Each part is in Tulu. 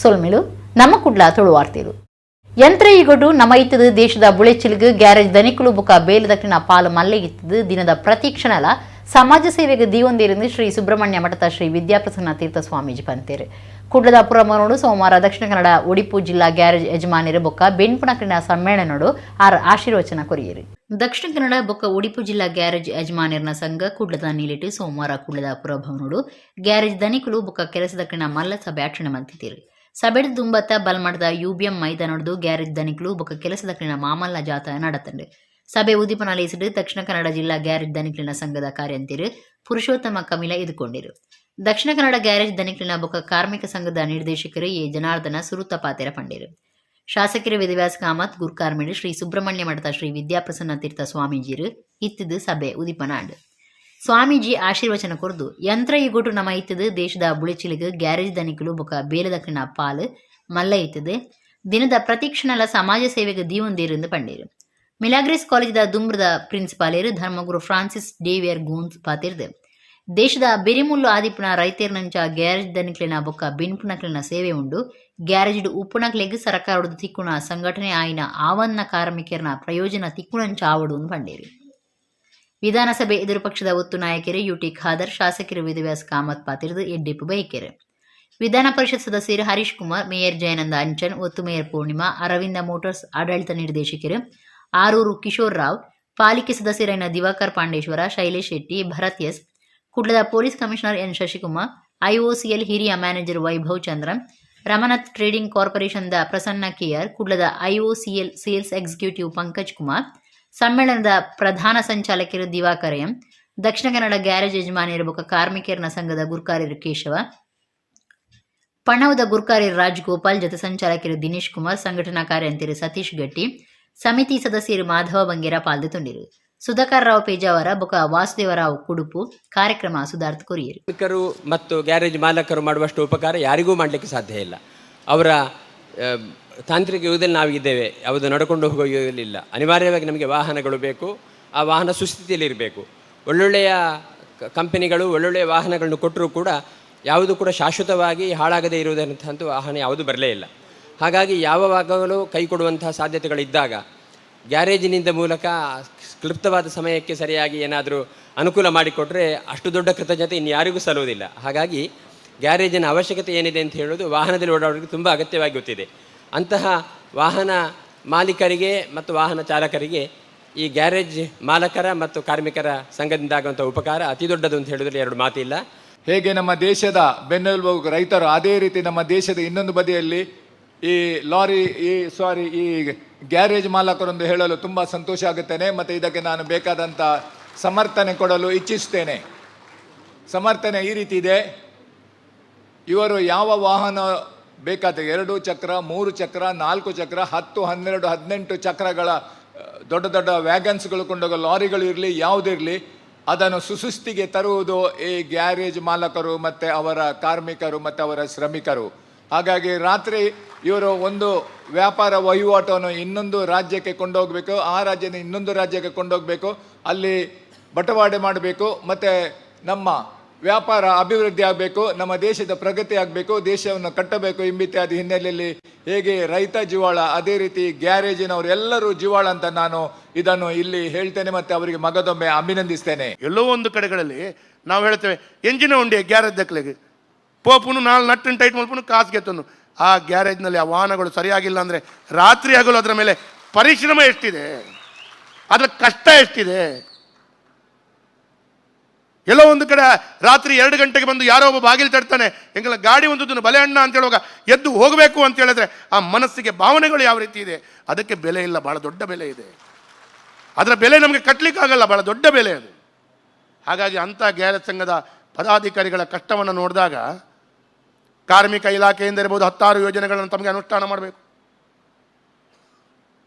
ಸೊಲ್ಮೆಲು. ನಮ್ಮ ಕುಡ್ಲ ತುಳುವಾರ್ತೆಲು. ಯಂತ್ರ ಈಗೊಡು ನಮ್ಮ ಇತ್ತದು ದೇಶದ ಬುಳೆಚಿಲ್ಗ್ ಗ್ಯಾರೇಜ್ ದನಿಕುಲು ಬುಕ ಬೇಲದಕ್ಕಿನ ಪಾಲು ಮಲ್ಲೆ ಇತ್ತದು ದಿನದ ಪ್ರತಿ ಕ್ಷಣಲ ಸಮಾಜ ಸೇವೆಗೆ ದೀವೊಂದಿருந்து ಶ್ರೀ ಸುಬ್ರಹ್ಮಣ್ಯ ಮಠದ ಶ್ರೀ ವಿದ್ಯಾಪ್ರಸನ್ನ ತೀರ್ಥ ಸ್ವಾಮೀಜಿ ಪಂತೇರು. ಕುಡ್ಲದ ಪುರಮನೋಡು ಸೋಮವಾರ ದಕ್ಷಿಣ ಕನ್ನಡ ಒಡಿಪು ಜಿಲ್ಲಾ ಗ್ಯಾರೇಜ್ ಯಜಮಾನಿರು ಬೊಕ್ಕ ಬೆನ್ಪುನಕ್ಕಿನ ಸಮ್ಮೇಳನೋಡು ಆರ್ ಆಶೀರ್ವಚನ ಕೊರಿಯರು. ದಕ್ಷಿಣ ಕನ್ನಡ ಬೊಕ್ಕ ಒಡಿಪು ಜಿಲ್ಲಾ ಗ್ಯಾರೇಜ್ ಯಜಮಾನಿರ್ನ ಸಂಘ ಕುಡ್ಲದ ನೀಲಿಟ್ಟು ಸೋಮವಾರ ಕುಡ್ಲದ ಪುರಭವನೋಡು ಗ್ಯಾರೇಜ್ ದನಿಕುಲು ಬೊಕ್ಕ ಕೆಲಸದಕ್ಕಿನ ಮಲ್ಲ ಸಭೆ ಅಟ್ಟಣೆ ಮಲ್ತಿದ್ದೀರು. ಸಭೆಡ್ ದುಂಬತ್ತ ಬಲ್ಮಠದ ಯುಬಿಎಂ ಮೈದಾನೊಡ್ದು ಗ್ಯಾರೇಜ್ ದನಿಕುಲು ಬೊಕ್ಕ ಕೆಲಸದಕ್ಕಿನ ಮಾಮಲ್ಲ ಜಾತ ನಡತಂಡು. ಸಭೆ ಉದ್ದೀಪನ ಲೇಸಿಡು ದಕ್ಷಿಣ ಕನ್ನಡ ಜಿಲ್ಲಾ ಗ್ಯಾರೇಜ್ ದನಿಕಲಿನ ಸಂಘದ ಕಾರ್ಯಂತಿರು ಪುರುಷೋತ್ತಮ ಕಮಿಲ ಎದುಕೊಂಡಿರು. ದಕ್ಷಿಣ ಕನ್ನಡ ಗ್ಯಾರೇಜ್ ದನಿಕಲಿನ ಬೊಕ್ಕ ಕಾರ್ಮಿಕ ಸಂಘದ ನಿರ್ದೇಶಕರು ಎ ಜನಾರ್ದನ ಸುರುತ ಪಾತೆರ ಪಂಡೇರು. ಶಾಸಕರು ವೇದವ್ಯಾಸ ಕಾಮತ್ ಗುರ್ಕಾರ್ಮೇಡು ಶ್ರೀ ಸುಬ್ರಹ್ಮಣ್ಯ ಮಠದ ಶ್ರೀ ವಿದ್ಯಾಪ್ರಸನ್ನ ತೀರ್ಥ ಸ್ವಾಮೀಜಿರು ಇತ್ತಿದ್ದು ಸಭೆ ಉದಿಪನ ಆಂಡ್. ಸ್ವಾಮೀಜಿ ಆಶೀರ್ವಚನ ಕೊರ್ದು, ಯಂತ್ರ ಇಗೊಟು ನಮ ಇತ್ತದು ದೇಶದ ಬುಳೆಚಿಲಿಗೆ ಗ್ಯಾರೇಜ್ ದನಿಕಲು ಬೊಕ ಬೇಲದಕ್ಕಿನ ಪಾಲು ಮಲ್ಲ ಇತ್ತದು, ದಿನದ ಪ್ರತಿಕ್ಷಣಲ ಸಮಾಜ ಸೇವೆಗೆ ದೀವೊಂದಿருந்து ಪಂಡೇರು. ಮಿಲಾಗ್ರಿಸ್ ಕಾಲೇಜಿದ ದುಮ್ರದ ಪ್ರಿನ್ಸಿಪಾಲೇರು ಧರ್ಮಗುರು ಫ್ರಾನ್ಸಿಸ್ ಡೇವಿಯರ್ ಗೂನ್ಸ್ ಪಾತಿರ್ದು, ದೇಶದ ಬೆರಿಮುಲ್ಲು ಆದಿಪ್ಪುನ ರೈತರ್ನಂಚ ಗ್ಯಾರೇಜ್ ದನಿಕ್ಲೆನ ಬೊಕ್ಕ ಬಿನ್ಪುನಕ್ಲೆನ ಸೇವೆ ಉಂಡು. ಗ್ಯಾರೇಜ್ ಉಪ್ಪುನಕ್ಲೆಗ್ ಸರಕಾರದ ತಿಕ್ಕುನ ಸಂಘಟನೆ ಆಯಿನ ಆವನ್ನ ಕಾರ್ಮಿಕರ್ನ ಪ್ರಯೋಜನ ತಿಕ್ಕುನಂಚ ಆವಡು ಪಂಡೇರು. ವಿಧಾನಸಭೆ ಎದುರು ಪಕ್ಷದ ಒತ್ತು ನಾಯಕರು ಯುಟಿ ಖಾದರ್, ಶಾಸಕರು ವೇದವ್ಯಾಸ ಕಾಮತ್ ಪಾತಿರ್ದು ಎಡ್ಡಿಪ್ಪು ಬೈಕೆರು. ವಿಧಾನ ಪರಿಷತ್ ಸದಸ್ಯರು ಹರೀಶ್ ಕುಮಾರ್, ಮೇಯರ್ ಜಯಾನಂದ ಅಂಚನ್, ಒತ್ತು ಮೇಯರ್ ಪೂರ್ಣಿಮಾ, ಅರವಿಂದ ಮೋಟಾರ್ಸ್ ಆಡಳಿತ ನಿರ್ದೇಶಕರು ಆರೂರು ಕಿಶೋರ್ ರಾವ್, ಪಾಲಿಕೆ ಸದಸ್ಯರಾದ ದಿವಾಕರ್ ಪಾಂಡೇಶ್ವರ, ಶೈಲೇಶ್ ಶೆಟ್ಟಿ, ಭರತ್ ಎಸ್, ಕುಡ್ಲದ police commissioner N Shashikumar, IOCL ಹಿರಿಯ ಮ್ಯಾನೇಜರ್ ವೈಭವ್ ಚಂದ್ರನ್, ರಮನತ್ ಟ್ರೇಡಿಂಗ್ ಕಾರ್ಪೊರೇಷನ್ದ ಪ್ರಸನ್ನ ಕೆಆರ್, ಕುಡ್ಲದ IOCL sales executive Pankaj Kumar, ಸಮ್ಮೇಳನದ ಪ್ರಧಾನ ಸಂಚಾಲಕರು ದಿವಾಕರ್ ಎಂ, ದಕ್ಷಿಣ ಕನ್ನಡ ಗ್ಯಾರೇಜ್ ಯಜಮಾನಿಯರು ಬೊಕ್ಕ ಕಾರ್ಮಿಕರನ ಸಂಘದ ಗುರ್ಕಾರ್ಯರು ಕೇಶವ, ಪಣವದ ಗುರ್ಕಾರ್ಯರು ರಾಜ್ಗೋಪಾಲ್, ಜೊತೆ ಸಂಚಾಲಕರು ದಿನೇಶ್ ಕುಮಾರ್, ಸಂಘಟನಾ ಕಾರ್ಯಂತಿರು ಸತೀಶ್ ಗಟ್ಟಿ, ಸಮಿತಿ ಸದಸ್ಯರು ಮಾಧವ ಬಂಗೇರ ಪಾಲ್ದು ತುಂಡಿರು. ಸುಧಾಕರ್ ರಾವ್ ಪೇಜಾವರ ಬೊಕ ವಾಸುದೇವರಾವ್ ಕುಡುಪು ಕಾರ್ಯಕ್ರಮ ಸುಧಾರ್ಥ ಕೊರಿಯರು. ಕಾರ್ಮಿಕರು ಮತ್ತು ಗ್ಯಾರೇಜ್ ಮಾಲಕರು ಮಾಡುವಷ್ಟು ಉಪಕಾರ ಯಾರಿಗೂ ಮಾಡಲಿಕ್ಕೆ ಸಾಧ್ಯ ಇಲ್ಲ. ಅವರ ತಾಂತ್ರಿಕ ಯುಗದಲ್ಲಿ ನಾವಿದ್ದೇವೆ, ಯಾವುದು ನಡ್ಕೊಂಡು ಹೋಗುವ ಯುಗದಲ್ಲಿ ಇಲ್ಲ. ಅನಿವಾರ್ಯವಾಗಿ ನಮಗೆ ವಾಹನಗಳು ಬೇಕು, ಆ ವಾಹನ ಸುಸ್ಥಿತಿಯಲ್ಲಿ ಇರಬೇಕು. ಒಳ್ಳೊಳ್ಳೆಯ ಕಂಪನಿಗಳು ಒಳ್ಳೊಳ್ಳೆಯ ವಾಹನಗಳನ್ನು ಕೊಟ್ಟರೂ ಕೂಡ ಯಾವುದು ಕೂಡ ಶಾಶ್ವತವಾಗಿ ಹಾಳಾಗದೇ ಇರುವುದಂತಹದ್ದು ವಾಹನ ಯಾವುದು ಬರಲೇ ಇಲ್ಲ. ಹಾಗಾಗಿ ಯಾವಾಗಲೂ ಕೈ ಕೊಡುವಂತಹ ಸಾಧ್ಯತೆಗಳಿದ್ದಾಗ ಗ್ಯಾರೇಜಿನಿಂದ ಮೂಲಕ ಕ್ಲುಪ್ತವಾದ ಸಮಯಕ್ಕೆ ಸರಿಯಾಗಿ ಏನಾದರೂ ಅನುಕೂಲ ಮಾಡಿಕೊಟ್ರೆ ಅಷ್ಟು ದೊಡ್ಡ ಕೃತಜ್ಞತೆ ಇನ್ಯಾರಿಗೂ ಸಲ್ಲುವುದಿಲ್ಲ. ಹಾಗಾಗಿ ಗ್ಯಾರೇಜಿನ ಅವಶ್ಯಕತೆ ಏನಿದೆ ಅಂತ ಹೇಳೋದು ವಾಹನದಲ್ಲಿ ಓಡಾಡೋರಿಗೆ ತುಂಬ ಅಗತ್ಯವಾಗಿ ಗೊತ್ತಿದೆ. ಅಂತಹ ವಾಹನ ಮಾಲೀಕರಿಗೆ ಮತ್ತು ವಾಹನ ಚಾಲಕರಿಗೆ ಈ ಗ್ಯಾರೇಜ್ ಮಾಲಕರ ಮತ್ತು ಕಾರ್ಮಿಕರ ಸಂಘದಿಂದ ಆಗುವಂಥ ಉಪಕಾರ ಅತಿ ದೊಡ್ಡದು ಅಂತ ಹೇಳಿದ್ರೆ ಎರಡು ಮಾತಿಲ್ಲ. ಹೇಗೆ ನಮ್ಮ ದೇಶದ ಬೆನ್ನೆಲುಬು ರೈತರು, ಅದೇ ರೀತಿ ನಮ್ಮ ದೇಶದ ಇನ್ನೊಂದು ಬದಿಯಲ್ಲಿ ಈ ಲಾರಿ, ಈ ಸಾರಿ, ಈ ಗ್ಯಾರೇಜ್ ಮಾಲಕರೆಂದು ಹೇಳಲು ತುಂಬ ಸಂತೋಷ ಆಗುತ್ತೇನೆ ಮತ್ತು ಇದಕ್ಕೆ ನಾನು ಬೇಕಾದಂಥ ಸಮರ್ಥನೆ ಕೊಡಲು ಇಚ್ಛಿಸುತ್ತೇನೆ. ಸಮರ್ಥನೆ ಈ ರೀತಿ ಇದೆ. ಇವರು ಯಾವ ವಾಹನ ಬೇಕಾದ ಎರಡು ಚಕ್ರ, ಮೂರು ಚಕ್ರ, ನಾಲ್ಕು ಚಕ್ರ, 10, 12, 18 ಚಕ್ರಗಳ ದೊಡ್ಡ ದೊಡ್ಡ ವ್ಯಾಗನ್ಸ್ಗಳು ಕೊಂಡೋಗೋ ಲಾರಿಗಳು ಇರಲಿ, ಯಾವುದಿರಲಿ, ಅದನ್ನು ಸುಸ್ಥಿತಿಗೆ ತರುವುದು ಈ ಗ್ಯಾರೇಜ್ ಮಾಲಕರು ಮತ್ತು ಅವರ ಕಾರ್ಮಿಕರು ಮತ್ತು ಅವರ ಶ್ರಮಿಕರು. ಹಾಗಾಗಿ ರಾತ್ರಿ ಇವರು ಒಂದು ವ್ಯಾಪಾರ ವಹಿವಾಟನ್ನು ಇನ್ನೊಂದು ರಾಜ್ಯಕ್ಕೆ ಕೊಂಡೋಗಬೇಕು, ಆ ರಾಜ್ಯದ ಇನ್ನೊಂದು ರಾಜ್ಯಕ್ಕೆ ಕೊಂಡೋಗಬೇಕು, ಅಲ್ಲಿ ಬಟವಾಡೆ ಮಾಡಬೇಕು ಮತ್ತು ನಮ್ಮ ವ್ಯಾಪಾರ ಅಭಿವೃದ್ಧಿ ಆಗಬೇಕು, ನಮ್ಮ ದೇಶದ ಪ್ರಗತಿ ಆಗಬೇಕು, ದೇಶವನ್ನು ಕಟ್ಟಬೇಕು ಎಂಬಿತ್ಯಾದಿ ಹಿನ್ನೆಲೆಯಲ್ಲಿ ಹೇಗೆ ರೈತ ಜೀವಾಳ, ಅದೇ ರೀತಿ ಗ್ಯಾರೇಜಿನವರು ಎಲ್ಲರೂ ಜೀವಾಳ ಅಂತ ನಾನು ಇದನ್ನು ಇಲ್ಲಿ ಹೇಳ್ತೇನೆ ಮತ್ತು ಅವರಿಗೆ ಮಗದೊಮ್ಮೆ ಅಭಿನಂದಿಸ್ತೇನೆ. ಎಲ್ಲೋ ಒಂದು ಕಡೆಗಳಲ್ಲಿ ನಾವು ಹೇಳ್ತೇವೆ, ಎಂಜಿನ ಉಂಡೆ ಗ್ಯಾರೇಜ್ ದಕ್ಲೆಗೆ ಪೋಪುನು ನಾಲ್ ನಟ್ಟನ್ನು ಟೈಟ್ ಮಲ್ಪುನು ಕಾಸು ಗೆತ್ತನು. ಆ ಗ್ಯಾರೇಜ್ನಲ್ಲಿ ಆ ವಾಹನಗಳು ಸರಿಯಾಗಿಲ್ಲ ಅಂದರೆ ರಾತ್ರಿ ಹಗಲು ಅದರ ಮೇಲೆ ಪರಿಶ್ರಮ ಎಷ್ಟಿದೆ, ಅದರ ಕಷ್ಟ ಎಷ್ಟಿದೆ. ಎಲ್ಲೋ ಒಂದು ಕಡೆ ರಾತ್ರಿ 2 ಗಂಟೆಗೆ ಬಂದು ಯಾರೋ ಒಬ್ಬ ಬಾಗಿಲು ತಡ್ತಾನೆ, ಎಂಗೆಲ್ಲ ಗಾಡಿ ಒಂದು ಬಲೆ ಅಣ್ಣ ಅಂತ ಹೇಳುವಾಗ ಎದ್ದು ಹೋಗಬೇಕು ಅಂತ ಹೇಳಿದ್ರೆ ಆ ಮನಸ್ಸಿಗೆ ಭಾವನೆಗಳು ಯಾವ ರೀತಿ ಇದೆ. ಅದಕ್ಕೆ ಬೆಲೆ ಇಲ್ಲ, ಬಹಳ ದೊಡ್ಡ ಬೆಲೆ ಇದೆ. ಅದರ ಬೆಲೆ ನಮಗೆ ಕಟ್ಟಲಿಕ್ಕಾಗಲ್ಲ, ಬಹಳ ದೊಡ್ಡ ಬೆಲೆ ಅದು. ಹಾಗಾಗಿ ಅಂಥ ಗ್ಯಾರೇಜ್ ಸಂಘದ ಪದಾಧಿಕಾರಿಗಳ ಕಷ್ಟವನ್ನು ನೋಡಿದಾಗ, ಕಾರ್ಮಿಕ ಇಲಾಖೆಯಿಂದ ಇರ್ಬೋದು, ಹತ್ತಾರು ಯೋಜನೆಗಳನ್ನು ತಮಗೆ ಅನುಷ್ಠಾನ ಮಾಡಬೇಕು.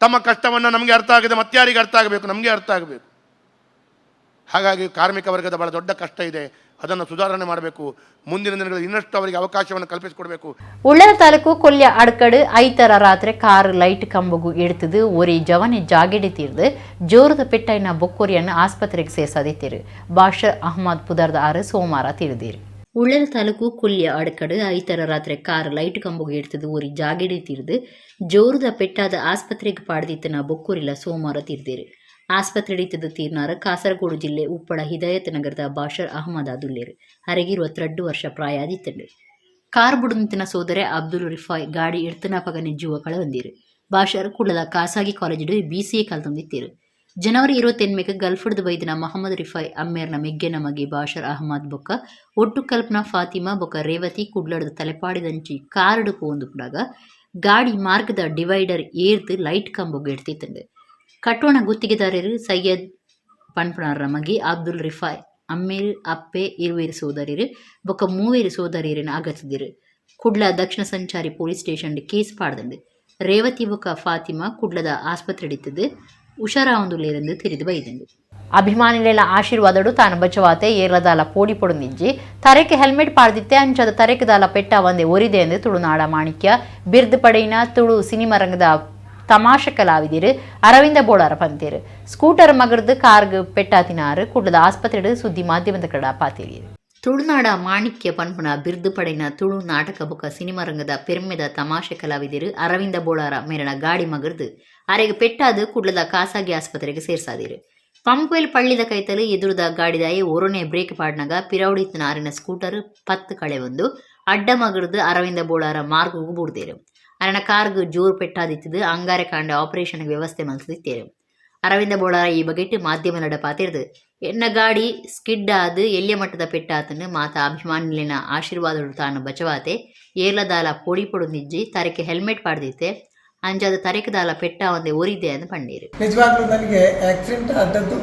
ತಮ್ಮ ಕಷ್ಟವನ್ನು ನಮಗೆ ಅರ್ಥ ಆಗಿದೆ, ಮತ್ತಾರಿಗೆ ಅರ್ಥ ಆಗಬೇಕು? ನಮಗೆ ಅರ್ಥ ಆಗಬೇಕು. ಹಾಗಾಗಿ ಕಾರ್ಮಿಕ ವರ್ಗದ ಬಹಳ ದೊಡ್ಡ ಕಷ್ಟ ಇದೆ, ಅದನ್ನು ಸುಧಾರಣೆ ಮಾಡಬೇಕು. ಮುಂದಿನ ದಿನಗಳಲ್ಲಿ ಇನ್ನಷ್ಟು ಅವರಿಗೆ ಅವಕಾಶವನ್ನು ಕಲ್ಪಿಸಿಕೊಡಬೇಕು. ಉಳ್ಳಾಲ ತಾಲೂಕು ಕೊಲ್ಯ ಅಡ್ಕಡ್ ಐತರ ರಾತ್ರಿ ಕಾರ್ ಲೈಟ್ ಕಂಬಗು ಎಡ್ತದು ಒರಿ ಜವನೆ ಜಾಗೆಡೆ ತೀರ್ದು, ಜೋರದ ಪೆಟ್ಟೈನ ಬೊಕ್ಕೊರಿಯನ್ನು ಆಸ್ಪತ್ರೆಗೆ ಸೇರ್ಸದಿತ್ತೀರು. ಬಾಷರ್ ಅಹ್ಮದ್ ಪುದರ್ದ ಆರು ಸೋಮವಾರ ತೀರ್ದೀರು. Ullal taluk Kolya ಅಡ್ಕಡ್ ಐತರ ರಾತ್ರಿ ಕಾರ್ ಲೈಟ್ ಕಂಬುಗೆ ಇಡ್ತದು ಊರಿ ಜಾಗೆಡೆ ತೀರ್ದು ಜೋರುದ ಪೆಟ್ಟಾದ ಆಸ್ಪತ್ರೆಗೆ ಪಾಡ್ದಿತ್ತನ ಬೊಕ್ಕೂರಿಲ ಸೋಮವಾರ ತೀರ್ದೇರು. ಆಸ್ಪತ್ರೆ ಇತ್ತದ ತೀರ್ನಾರ ಕಾಸರಗೋಡು ಜಿಲ್ಲೆ ಉಪ್ಪಳ ಹಿದಾಯತ್ ನಗರದ ಬಾಷರ್ ಅಹಮದ್ ಅದುಲ್ಲೇರು. ಅರೆಗೆ 22 ವರ್ಷ ಪ್ರಾಯಾದಿತ್ತಂಡು. ಕಾರ್ ಬುಡುಂತಿನ ಸೋದರೆ ಅಬ್ದುಲ್ ರಿಫಾಯ್ ಗಾಡಿ ಇಡ್ತನ ಪಗನೆ ಜೀವ ಕಳವಂದಿರು. ಬಾಷರ್ ಕುಳ್ಳದ ಖಾಸಗಿ ಕಾಲೇಜಿಡು ಬಿಸಿಎ ಕಲ್ತೊಂದಿತ್ತೇರು. ಜನವರಿ 28 ಗಲ್ಫ್ಡ್ ಬೈದಿನ ಮೊಹಮ್ಮದ್ ರಿಫಾಯ್ ಅಮ್ಮೇರ್ನ ಮೆಗ್ಗೆನ ಮಗಿ ಬಾಷರ್ ಅಹಮದ್ ಬೊಕ್ಕ ಒಟ್ಟು ಕಲ್ಪನಾ ಫಾತಿಮಾ ಬೊಕ್ಕ ರೇವತಿ ಕುಡ್ಲಡ್ದ ತಲೆಪಾಡಿದಂಚಿ ಕಾರುಡು ಪೋಂದು ಗಾಡಿ ಮಾರ್ಗದ ಡಿವೈಡರ್ ಏರ್ದು ಲೈಟ್ ಕಂಬೊಗ್ ಎಡ್ತಿತ್ತಂಡು. ಕಟ್ಟೋಣ ಗುತ್ತಿಗೆದಾರರು ಸೈಯದ್ ಪನ್ಪುನಾರ್ನ ಮಗಿ ಅಬ್ದುಲ್ ರಿಫಾಯ್ ಅಮ್ಮೇರು ಅಪ್ಪೆ ಇರುವೇರು ಸೋದರಿರು ಬೊಕ್ಕ ಮೂವೇರು ಸೋದರಿಯರನ್ನು ಅಗತ್ದಿರು. ಕುಡ್ಲ ದಕ್ಷಿಣ ಸಂಚಾರಿ police station case ಪಾಡ್ದಂಡು. ರೇವತಿ ಬೊಕ್ಕ ಫಾತಿಮಾ ಕುಡ್ಲದ ಆಸ್ಪತ್ರೆ ಇತ್ತದು ಹುಷಾರಾವಂದುಲ್ಲೇರೆಂದು ತೆರಿದು ಬೈದಂಡು. ಅಭಿಮಾನಿಗಳ ಆಶೀರ್ವಾದಡು ತಾನು ಬಚವಾತೆ ಏರ್ಲದಾಲ ಪೋಡಿ ಪೊಡುಂದಿಜ್ಜಿ ತರೆಕ್ ಹೆಲ್ಮೆಟ್ ಪಾಡ್ದಿತ್ತೆ ಅಂಚದ ತರೆಕ್ ದಾಲ ಪೆಟ್ಟ ಒಂದೆ ಒರಿದೆ ಎಂದು ತುಳುನಾಡ ಮಾಣಿಕ್ಯ ಬಿರ್ದ್ ಪಡೆಯಿನ ತುಳು ಸಿನಿಮಾ ರಂಗದ ತಮಾಷೆ ಕಲಾವಿದಿರು ಅರವಿಂದ ಬೋಳಾರ ಪಂತೇರು. ಸ್ಕೂಟರ್ ಮಗರ್ದು ಕಾರ್ಗ್ ಪೆಟ್ಟಾತಿನಾರು ಕುಡ್ಲದ ಆಸ್ಪತ್ರೆಡು ಸುದ್ದಿ ಮಾಧ್ಯಮದ ಕಡ ಪಾತೇರಿ. ತುಳುನಾಡ ಮಾಣಿಕ್ಯ ಪನ್ಪುನ ಬಿರ್ದು ಪಡೆಯಿನ ತುಳು ನಾಟಕ ಬೊಕ್ಕ ಸಿನಿಮಾ ರಂಗದ ಪೆರ್ಮೆದ ತಮಾಷೆ ಕಲಾವಿದರು ಅರವಿಂದ ಬೋಳಾರ ಮೇರಣ ಗಾಡಿ ಮಗರ್ದು ಅರೆಗೆ ಪೆಟ್ಟಾದು ಕುಡ್ಲದ ಖಾಸಗಿ ಆಸ್ಪತ್ರೆಗೆ ಸೇರ್ಸಾದಿರು. ಪಂಪ್ವೆಲ್ ಪಳ್ಳಿದ ಕೈತಲು ಎದುರುದ ಗಾಡಿದಾಯಿ ಒರನೆ ಬ್ರೇಕ್ ಪಾಡ್ನಗ ಪಿರೌಡಿತ್ನ ಅರಿನ ಸ್ಕೂಟರ್ ಪತ್ತು ಕಳೆ ಒಂದು ಅಡ್ಡ ಮಗರ್ದು ಅರವಿಂದ ಬೋಳಾರ ಮಾರ್ಗಗೂ ಬೂಡ್ದೇರು. ಅರಣ ಕಾರ್ಗ್ ಜೋರು ಪೆಟ್ಟಾದಿತ್ತದು ಅಂಗಾರೆ ಕಾಂಡ ಆಪರೇಷನ್ ವ್ಯವಸ್ಥೆ ಮಲ್ತದಿತ್ತೇರು. ಅರವಿಂದ ಬೋಳಾರ ಈ ಬಗೆಟ್ ಮಾಧ್ಯಮ ನಡ ಪಾತಿರ್ದು ಎನ್ನ ಗಾಡಿ ಸ್ಕಿಡ್ ಆದು ಎಲ್ಯ ಮಟ್ಟದ ಪೆಟ್ಟಾತನು ಮಾತ ಅಭಿಮಾನಿಲಿನ ಆಶೀರ್ವಾದಡು ತಾನು ಬಚವಾತೆ ಏರ್ಲದಾಲ ಪೊಡಿ ಪೊಡು ನಿಜ್ಜಿ ತರೆಕೆ ಹೆಲ್ಮೆಟ್ ಪಾಡ್ದಿತ್ತೆ ಅಂಜಾದ ತರೆಕದಾಲ ಪೆಟ್ಟ ಒಂದೇ ಒರಿದೆ ಅಂತ ಪಂಡೀರು. ನಿಜವಾಗ್ಲೂ ನನಗೆ ಆಕ್ಸಿಡೆಂಟ್ ಆದದ್ದು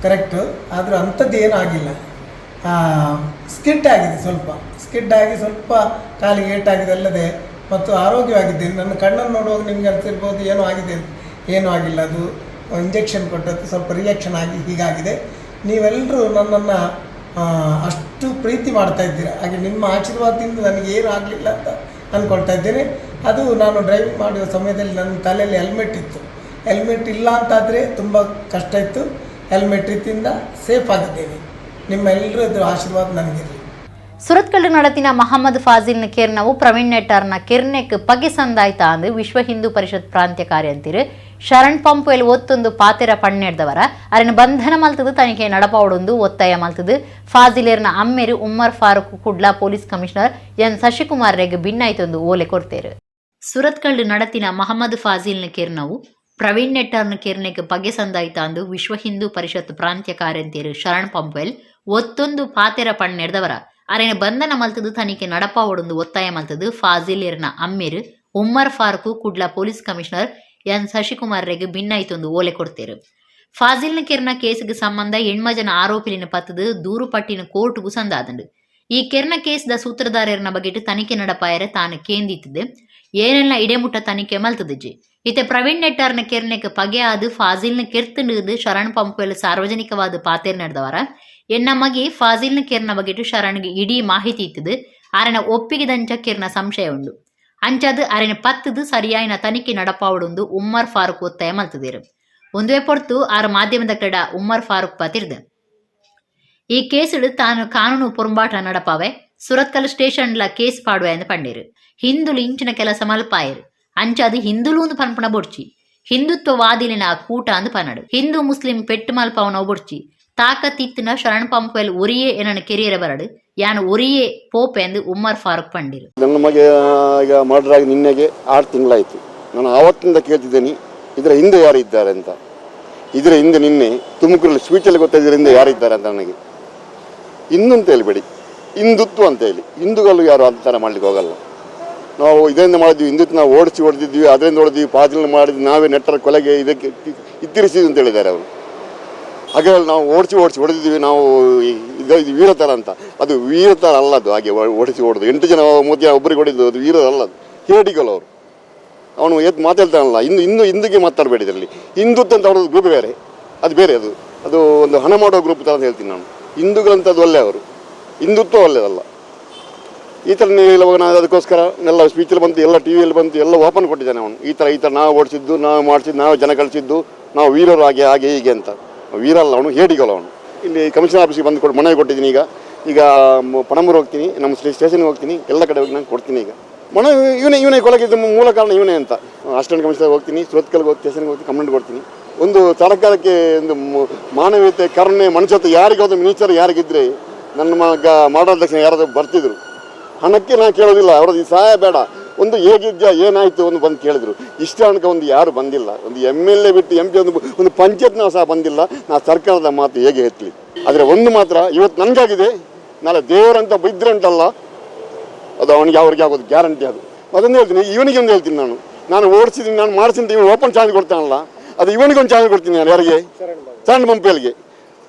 ಕರೆಕ್ಟು, ಆದರೂ ಅಂಥದ್ದು ಏನೂ ಆಗಿಲ್ಲ. ಸ್ಕಿಡ್ ಆಗಿದೆ, ಸ್ವಲ್ಪ ಸ್ಕಿಡ್ ಆಗಿ ಸ್ವಲ್ಪ ಕಾಲಿಗೆ ಏಟಾಗಿದೆ ಅಲ್ಲದೆ ಮತ್ತು ಆರೋಗ್ಯವಾಗಿದ್ದೇನೆ. ನನ್ನ ಕಣ್ಣನ್ನು ನೋಡುವಾಗ ನಿಮಗೆ ಅನಿಸಿರ್ಬೋದು ಏನೋ ಆಗಿದೆ ಅಂತ. ಏನೂ ಆಗಿಲ್ಲ. ಅದು ಇಂಜೆಕ್ಷನ್ ಕೊಟ್ಟದ್ದು ಸ್ವಲ್ಪ ರಿಯಾಕ್ಷನ್ ಆಗಿ ಹೀಗಾಗಿದೆ. ನೀವೆಲ್ಲರೂ ನನ್ನನ್ನು ಅಷ್ಟು ಪ್ರೀತಿ ಮಾಡ್ತಾ ಇದ್ದೀರ, ಹಾಗೆ ನಿಮ್ಮ ಆಶೀರ್ವಾದದಿಂದ ನನಗೆ ಏನೂ ಆಗಲಿಲ್ಲ ಅಂತ ಅಂದ್ಕೊಳ್ತಾ ಇದ್ದೇನೆ. ಅದು ನಾನು ಡ್ರೈವಿಂಗ್ ಮಾಡುವ ಸಮಯದಲ್ಲಿ ನನ್ನ ತಲೆಯಲ್ಲಿ ಹೆಲ್ಮೆಟ್ ಇತ್ತು. ಹೆಲ್ಮೆಟ್ ಇಲ್ಲ ಅಂತಾದರೆ ತುಂಬ ಕಷ್ಟ ಇತ್ತು. ಹೆಲ್ಮೆಟ್ ಇದ್ದಿಂದ ಸೇಫ್ ಆಗಿದ್ದೇನೆ. ನಿಮ್ಮ ಎಲ್ಲರದ್ದು ಆಶೀರ್ವಾದ ನನಗಿರಲಿ. ಸುರತ್ಕಲ್ಲು ನಡತಿನ ಮಹಮ್ಮದ್ ಫಾಜಿಲ್ನ ಕೆರ್ನವು ಪ್ರವೀಣ್ ನೆಟ್ಟಾರ್ನ ಕೆರ್ನೆಕ್ ಪಗೆ ಸಂದಾಯ್ತ ಅಂದು ವಿಶ್ವ ಹಿಂದೂ ಪರಿಷತ್ ಪ್ರಾಂತ್ಯ ಕಾರ್ಯಂತಿರು ಶರಣ್ ಪಂಪುವೆಲ್ ಒತ್ತೊಂದು ಪಾತೆರ ಪಣ್ಣೆಡ್ದವರ ಅರೆನ ಬಂಧನ ಮಲ್ತದು ತನಿಖೆ ನಡಪಾವಡೊಂದು ಒತ್ತಾಯ ಮಲ್ತದು ಫಾಜಿಲೇರ್ನ ಅಮ್ಮೇರು Ummar Farooq Kudla police commissioner N Shashikumar ರೆಗ್ ಭಿನ್ನಾಯ್ತೊಂದು ಓಲೆ ಕೊಡ್ತೇರು. ಸುರತ್ಕಲ್ಲು ನಡತಿನ ಮಹಮ್ಮದ್ ಫಾಜಿಲ್ನ ಕೆರ್ನವು ಪ್ರವೀಣ್ ನೆಟ್ಟಾರ್ನ ಕೆರ್ನೆಕ್ ಪಗೆ ಸಂದಾಯ್ತ ಅಂದು ವಿಶ್ವ ಹಿಂದೂ ಪರಿಷತ್ ಪ್ರಾಂತ್ಯ ಕಾರ್ಯಂತಿರು ಶರಣ್ ಪಂಪುವೆಲ್ ಒತ್ತೊಂದು ಪಾತೆರ ಪಣ್ಣೆಡ್ದವರ ಅರೆನ ಬಂಧನ ಮಲ್ತದು ತನಿಖೆ ನಡಪಾವಡೊಂದು ಒತ್ತಾಯ ಮಲ್ತದು ಫಾಜಿಲೇರ್ನ ಅಮ್ಮೇರು Ummar Farooq Kudla police commissioner N Shashikumar ರೆಗ್ ಭಿನ್ನಾಯ್ತೊಂದು ಓಲೆ ಕೊಡ್ತೇರು. ಫಾಜಿಲ್ನ ಕೆರ್ನ ಕೇಸ್ಗೆ ಸಂಬಂಧ ಎಣ್ಮ ಜನ ಆರೋಪಿಲಿನ ಪತ್ತದು ದೂರು ಪಟ್ಟಿನ ಕೋರ್ಟ್ಗೂ ಸಂದಾದಂಡು. ಈ ಕೆರ್ನ ಕೇಸ್ದ ಸೂತ್ರಧಾರರ್ನ ಬಗೆಟ್ ತನಿಖೆ ನಡಪಾಯರೆ ತಾನು ಕೇಂದಿತ್ತದೆ ಏನೆಲ್ಲ ಇಡೆಮುಟ್ಟ ತನಿಖೆ ಮಲ್ತದಿಜ್ಜಿ. ಇತ್ತೆ ಪ್ರವೀಣ್ ನೆಟ್ಟಾರ್ನ ಕೆರ್ನೆಕ್ ಪಗೆ ಆದು ಫಾಜಿಲ್ನ ಕೆರ್ತುಂಡು ಶರಣ್ ಪಂಪುವೆಲ್ ಸಾರ್ವಜನಿಕವಾದ ಪಾತೇರ್ ನಡೆದವರ ಎನ್ನ ಮಗಿ ಫಾಜಿಲ್ನ ಕೆರ್ನ ಬಗೆಟ್ ಶರಣ್ಗೆ ಇಡೀ ಮಾಹಿತಿ ಇತ್ತದು ಆರನ ಒಪ್ಪಿಗೆದಂಚ ಕೆರ್ನ ಸಂಶಯ ಉಂಡು. ಅಂಚಾದು ಅರೆನ ಪತ್ತದು ಸರಿಯಾಯಿನ ತನಿಖೆ ನಡಪಾವಡೊಂದು ಉಮ್ಮರ್ ಫಾರೂಕ್ ಒತ್ತಾಯ ಮಲ್ತದೇರು. ಒಂದುವೆ ಪೊರ್ತು ಆರು ಮಾಧ್ಯಮದ ಕಡ ಉಮ್ಮರ್ ಫಾರೂಕ್ ಪಾತಿರ್ದು ಈ ಕೇಸುಡು ತಾನು ಕಾನೂನು ಪೊರಂಬಾಟ ನಡಪಾವೆ, ಸುರತ್ಕಲ್ ಸ್ಟೇಷನ್ಲ ಕೇಸ್ ಪಾಡುವೆ ಎಂದು ಪಂಡೇರು. ಹಿಂದುಲು ಇಂಚಿನ ಕೆಲಸ ಮಲ್ಪಾಯರು, ಅಂಚಾದು ಹಿಂದುಲು ಒಂದು ಪನ್ಪುಣ ಬೊಡ್ಚಿ, ಹಿಂದುತ್ವವಾದಿಲಿನ ಕೂಟ ಅಂದು ಪನ್ನಡು. ಹಿಂದೂ ಮುಸ್ಲಿಂ ಪೆಟ್ಟು ಮಲ್ಪವನ ಬೊಡ್ಚಿ. ತಾಕತ್ತಿತ್ತಿನ ಶರಣ್ ಪಂಪುವೆಲ್ ಒರಿಯೇ ಏನನ್ನು ಕೆರಿಯರ ಬರಡು, ಯಾನು ಒರಿಯೇ ಪೋಪೆ ಎಂದು ಉಮ್ಮರ್ ಫಾರೂಕ್ ಪಂಡಿರು. ನನ್ನ ಮಗ ಈಗ ಮರ್ಡರ್ ಆಗಿ ನಿನ್ನೆಗೆ 6 ತಿಂಗಳಾಯಿತು. ನಾನು ಆವತ್ತಿಂದ ಕೇಳ್ತಿದ್ದೇನೆ, ಇದರ ಹಿಂದೆ ಯಾರು ಇದ್ದಾರೆ ಅಂತ. ಇದರ ಹಿಂದೆ ನಿನ್ನೆ ತುಮಕೂರಲ್ಲಿ ಸ್ವೀಚಲ್ಲಿ ಗೊತ್ತಾದ ಇದರ ಹಿಂದೆ ಯಾರಿದ್ದಾರೆ ಅಂತ. ನನಗೆ ಹಿಂದು ಅಂತ ಹೇಳ್ಬೇಡಿ, ಹಿಂದುತ್ವ ಅಂತ ಹೇಳಿ. ಹಿಂದೂಗಳು ಯಾರು ಅಂತ ಥರ ಮಾಡ್ಲಿಕ್ಕೆ ಹೋಗಲ್ಲ. ನಾವು ಇದರಿಂದ ಮಾಡಿದ್ವಿ, ಹಿಂದುತ್ವ ನಾವು ಓಡಿಸಿ ಹೊಡೆದಿದ್ವಿ, ಅದರಿಂದ ಹೊಡೆದ್ವಿ, ಪಾಜಲ್ ಮಾಡಿದ್ವಿ, ನಾವೇ ನೆಟ್ಟರ ಕೊಲೆಗೆ ಇದಕ್ಕೆ ಇತ್ತಿರಿಸಿದ್ವಿ ಅಂತ ಹೇಳಿದ್ದಾರೆ ಅವರು. ಹಾಗೆ ನಾವು ಓಡಿಸಿ ಓಡಿಸಿ ಹೊಡೆದಿದ್ವಿ ನಾವು, ಇದು ಇದು ವೀರತರ ಅಂತ. ಅದು ವೀರತರ ಅಲ್ಲ ಅದು. ಹಾಗೆ ಓಡಿಸಿ ಹೊಡೆದು 8 ಜನ 3 ಜನ ಒಬ್ಬರಿಗೆ ಹೊಡೆದು ಅದು ವೀರರಲ್ಲ, ಅದು ಹೇಡಿಗಳು ಅವರು. ಅವನು ಎದ್ದು ಮಾತಾಡ್ತಾನಲ್ಲ, ಇನ್ನು ಇನ್ನು ಹಿಂದಿಗೆ ಮಾತಾಡಬೇಡಿ. ಇದರಲ್ಲಿ ಹಿಂದುತ್ವ ಅಂತ ಅವ್ರದ್ದು ಗ್ರೂಪ್ ಬೇರೆ, ಅದು ಬೇರೆ. ಅದು ಅದು ಒಂದು ಹಣ ಮಾಡೋ ಗ್ರೂಪ್ ಥರ ಅಂತ ಹೇಳ್ತೀನಿ ನಾನು. ಹಿಂದೂಗಳಂತದ್ದು ಒಳ್ಳೆ ಅವರು, ಹಿಂದುತ್ವ ಒಳ್ಳೆಯದಲ್ಲ. ಈ ಥರ ನೀವು ಹೇಳುವಾಗ ನಾನು ಅದಕ್ಕೋಸ್ಕರ ಎಲ್ಲ ಸ್ಪೀಚಲ್ಲಿ ಬಂತು, ಎಲ್ಲ ಟಿವಿಯಲ್ಲಿ ಬಂತು, ಎಲ್ಲ ಓಪನ್ ಕೊಟ್ಟಿದ್ದಾನೆ ಅವನು. ಈ ಥರ ಈ ಥರ ನಾವು ಓಡಿಸಿದ್ದು, ನಾವು ಮಾಡಿಸಿದ್ದು, ನಾವು ಜನ ಕಳಿಸಿದ್ದು, ನಾವು ವೀರರು, ಹಾಗೆ ಹಾಗೆ ಹೀಗೆ ಅಂತ. ವೀರಲ್ಲ ಅವನು, ಹೇಡಿಗಳು ಅವನು. ಇಲ್ಲಿ ಕಮಿಷನರ್ ಆಫೀಸಿಗೆ ಬಂದು ಕೊಟ್ಟು ಮನವಿ ಕೊಟ್ಟಿದ್ದೀನಿ. ಈಗ ಈಗ ಪಣಂಬೂರು ಹೋಗ್ತೀನಿ, ನಮ್ಮ ಸ್ಟೇಷನ್ಗೆ ಹೋಗ್ತೀನಿ, ಎಲ್ಲ ಕಡೆ ಹೋಗಿ ನಾನು ಕೊಡ್ತೀನಿ. ಈಗ ಮನ ಇವನೇ ಇವನೇ ಕೊಲಗಿದ್ದ ಮೂಲ ಕಾರಣ ಇವನೇ ಅಂತ ಅಸಿಸ್ಟೆಂಟ್ ಕಮಿಷನರ್ ಹೋಗ್ತೀನಿ, ಸುರತ್ಕಲ್ಗೆ ಹೋಗಿ ಸ್ಟೇಷನ್ಗೆ ಹೋಗ್ತೀನಿ, ಕಂಪ್ಲೇಂಟ್ ಕೊಡ್ತೀನಿ. ಒಂದು ಸರ್ಕಾರಕ್ಕೆ ಒಂದು ಮಾನವೀಯತೆ, ಕರುಣೆ, ಮನುಷ್ಯತ್ವ ಯಾರಿಗಾದ್ರು ಮಿನಿಸ್ಟರ್ ಯಾರಿಗಿದ್ರೆ ನನ್ನ ಮಗ ಮಾಡೋದ ತಕ್ಷಣ ಯಾರಾದರೂ ಬರ್ತಿದ್ರು. ಹಣಕ್ಕೆ ನಾನು ಕೇಳೋದಿಲ್ಲ, ಅವರದ್ದು ಈ ಸಹಾಯ ಬೇಡ, ಒಂದು ಹೇಗಿದ್ಯಾ ಏನಾಯಿತು ಒಂದು ಬಂದು ಕೇಳಿದ್ರು. ಇಷ್ಟ ಹಣಕ್ಕೆ ಒಂದು ಯಾರು ಬಂದಿಲ್ಲ, ಒಂದು MLA ಬಿಟ್ಟು MP ಒಂದು ಒಂದು ಪಂಚಾಯತ್ನ ಸಹ ಬಂದಿಲ್ಲ. ನಾ ಸರ್ಕಾರದ ಮಾತು ಹೇಗೆ ಎತ್ತಲಿ? ಆದರೆ ಒಂದು ಮಾತ್ರ ಇವತ್ತು ನನಗಾಗಿದೆ, ನಾಳೆ ದೇವರಂತ ಬೈದ್ರಂಟಲ್ಲ, ಅದು ಅವನಿಗೆ ಅವ್ರಿಗೆ ಆಗೋದು ಗ್ಯಾರಂಟಿ. ಅದು ಅದೊಂದು ಹೇಳ್ತೀನಿ, ಇವನಿಗೆ ಒಂದು ಹೇಳ್ತೀನಿ, ನಾನು ನಾನು ಓಡಿಸಿದ್ದೀನಿ, ನಾನು ಮಾಡಿಸಿದ್ದೀನಿ, ಇವನು ಓಪನ್ ಚಾರ್ಜ್ ಕೊಡ್ತಾನಲ್ಲ, ಅದು ಇವನಿಗೊಂದು ಚಾರ್ಜ್ ಕೊಡ್ತೀನಿ ನಾನು. ಯಾರಿಗೆ? ಸಣ್ಣ ಪಂಪಿಯಲ್ಲಿಗೆ.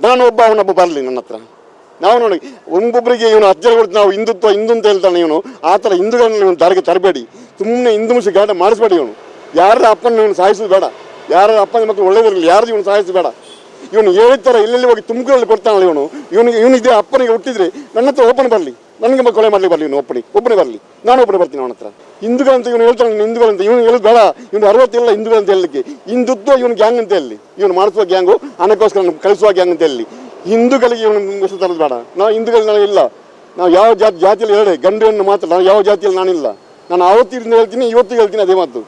ನಾನು ಒಬ್ಬ ಅವನೊಬ್ಬ ಬರಲಿ ನನ್ನ ಹತ್ರ. ನಾವು ನೋಡಿ ಒಬ್ಬೊಬ್ಬರಿಗೆ ಇವನು 10 ಜನ ಕೊಡ್ತೀವಿ, ನಾವು ಹಿಂದುತ್ವ ಹಿಂದೂ ಅಂತ ಹೇಳ್ತಾನೆ ಇವನು. ಆ ಥರ ಹಿಂದೂಗಳನ್ನ ಇವನು ದಾರಿಗೆ ತರಬೇಡಿ, ಸುಮ್ಮನೆ ಹಿಂದೂ ಮುಸ್ಲಿಂ ಗಲಾಟೆ ಮಾಡಿಸ್ಬೇಡಿ. ಇವನು ಯಾರ ಅಪ್ಪನ ಇವನು ಸಾಯಿಸೋದು ಬೇಡ, ಯಾರ ಅಪ್ಪನ ಮಕ್ಕಳು ಒಳ್ಳೇದಿರಲಿ, ಯಾರು ಇವನು ಸಾಯಿಸೋದು ಬೇಡ. ಇವನು ಹೇಳಿರ್ತಾರೆ ಎಲ್ಲೆಲ್ಲಿ ಹೋಗಿ ತುಮಕೂರಲ್ಲಿ ಕೊಡ್ತಾನಲ್ಲ ಇವನು, ಇವನಿಗೆ ಇವನಿದೆ ಅಪ್ಪನಿಗೆ ಹುಟ್ಟಿದ್ರೆ ನನ್ನ ಹತ್ರ ಓಪನ್ ಬರಲಿ, ನನಗೆ ಕೊಲೆ ಮಾಡಲಿ ಬರಲಿ, ಇವನು ಒಬ್ಬನೇ ಬರಲಿ, ನಾನು ಒಬ್ಬನೇ ಬರ್ತೀನಿ ಅವನ ಹತ್ರ. ಹಿಂದೂಗಳಂತ ಇವನು ಹೇಳ್ತಾನೆ, ಹಿಂದೂಗಳಂತ ಇವನು ಹೇಳೋದು ಬೇಡ, ಇವನು ಅರವತ್ತಿಲ್ಲ ಹಿಂದೂಗಳಂತ ಹೇಳಲಿಕ್ಕೆ. ಹಿಂದುತ್ವ ಇವನು ಗ್ಯಾಂಗ್ ಅಂತ ಹೇಳಿ, ಇವನು ಮಾಡಿಸುವ ಗ್ಯಾಂಗು, ಹಣಕ್ಕೋಸ್ಕರ ಕಳಿಸುವ ಗ್ಯಾಂಗ್ ಅಂತ ಹೇಳಿ. ಹಿಂದೂಗಳಿಗೆ ಇವನು ಹೆಸರು ತರೋದು ಬೇಡ. ನಾವು ಹಿಂದೂಗಳು ನಾವು ಇಲ್ಲ, ನಾವು ಯಾವ ಜಾತಿಯಲ್ಲಿ ಎರಡೇ ಗಂಡು ಹೆಣ್ಣು ಮಾತ್ರ, ನಾವು ಯಾವ ಜಾತಿಯಲ್ಲಿ ನಾನಿಲ್ಲ. ನಾನು ಆವತ್ತಿಂದ ಹೇಳ್ತೀನಿ, ಇವತ್ತಿಗೆ ಹೇಳ್ತೀನಿ ಅದೇ ಮಾತು.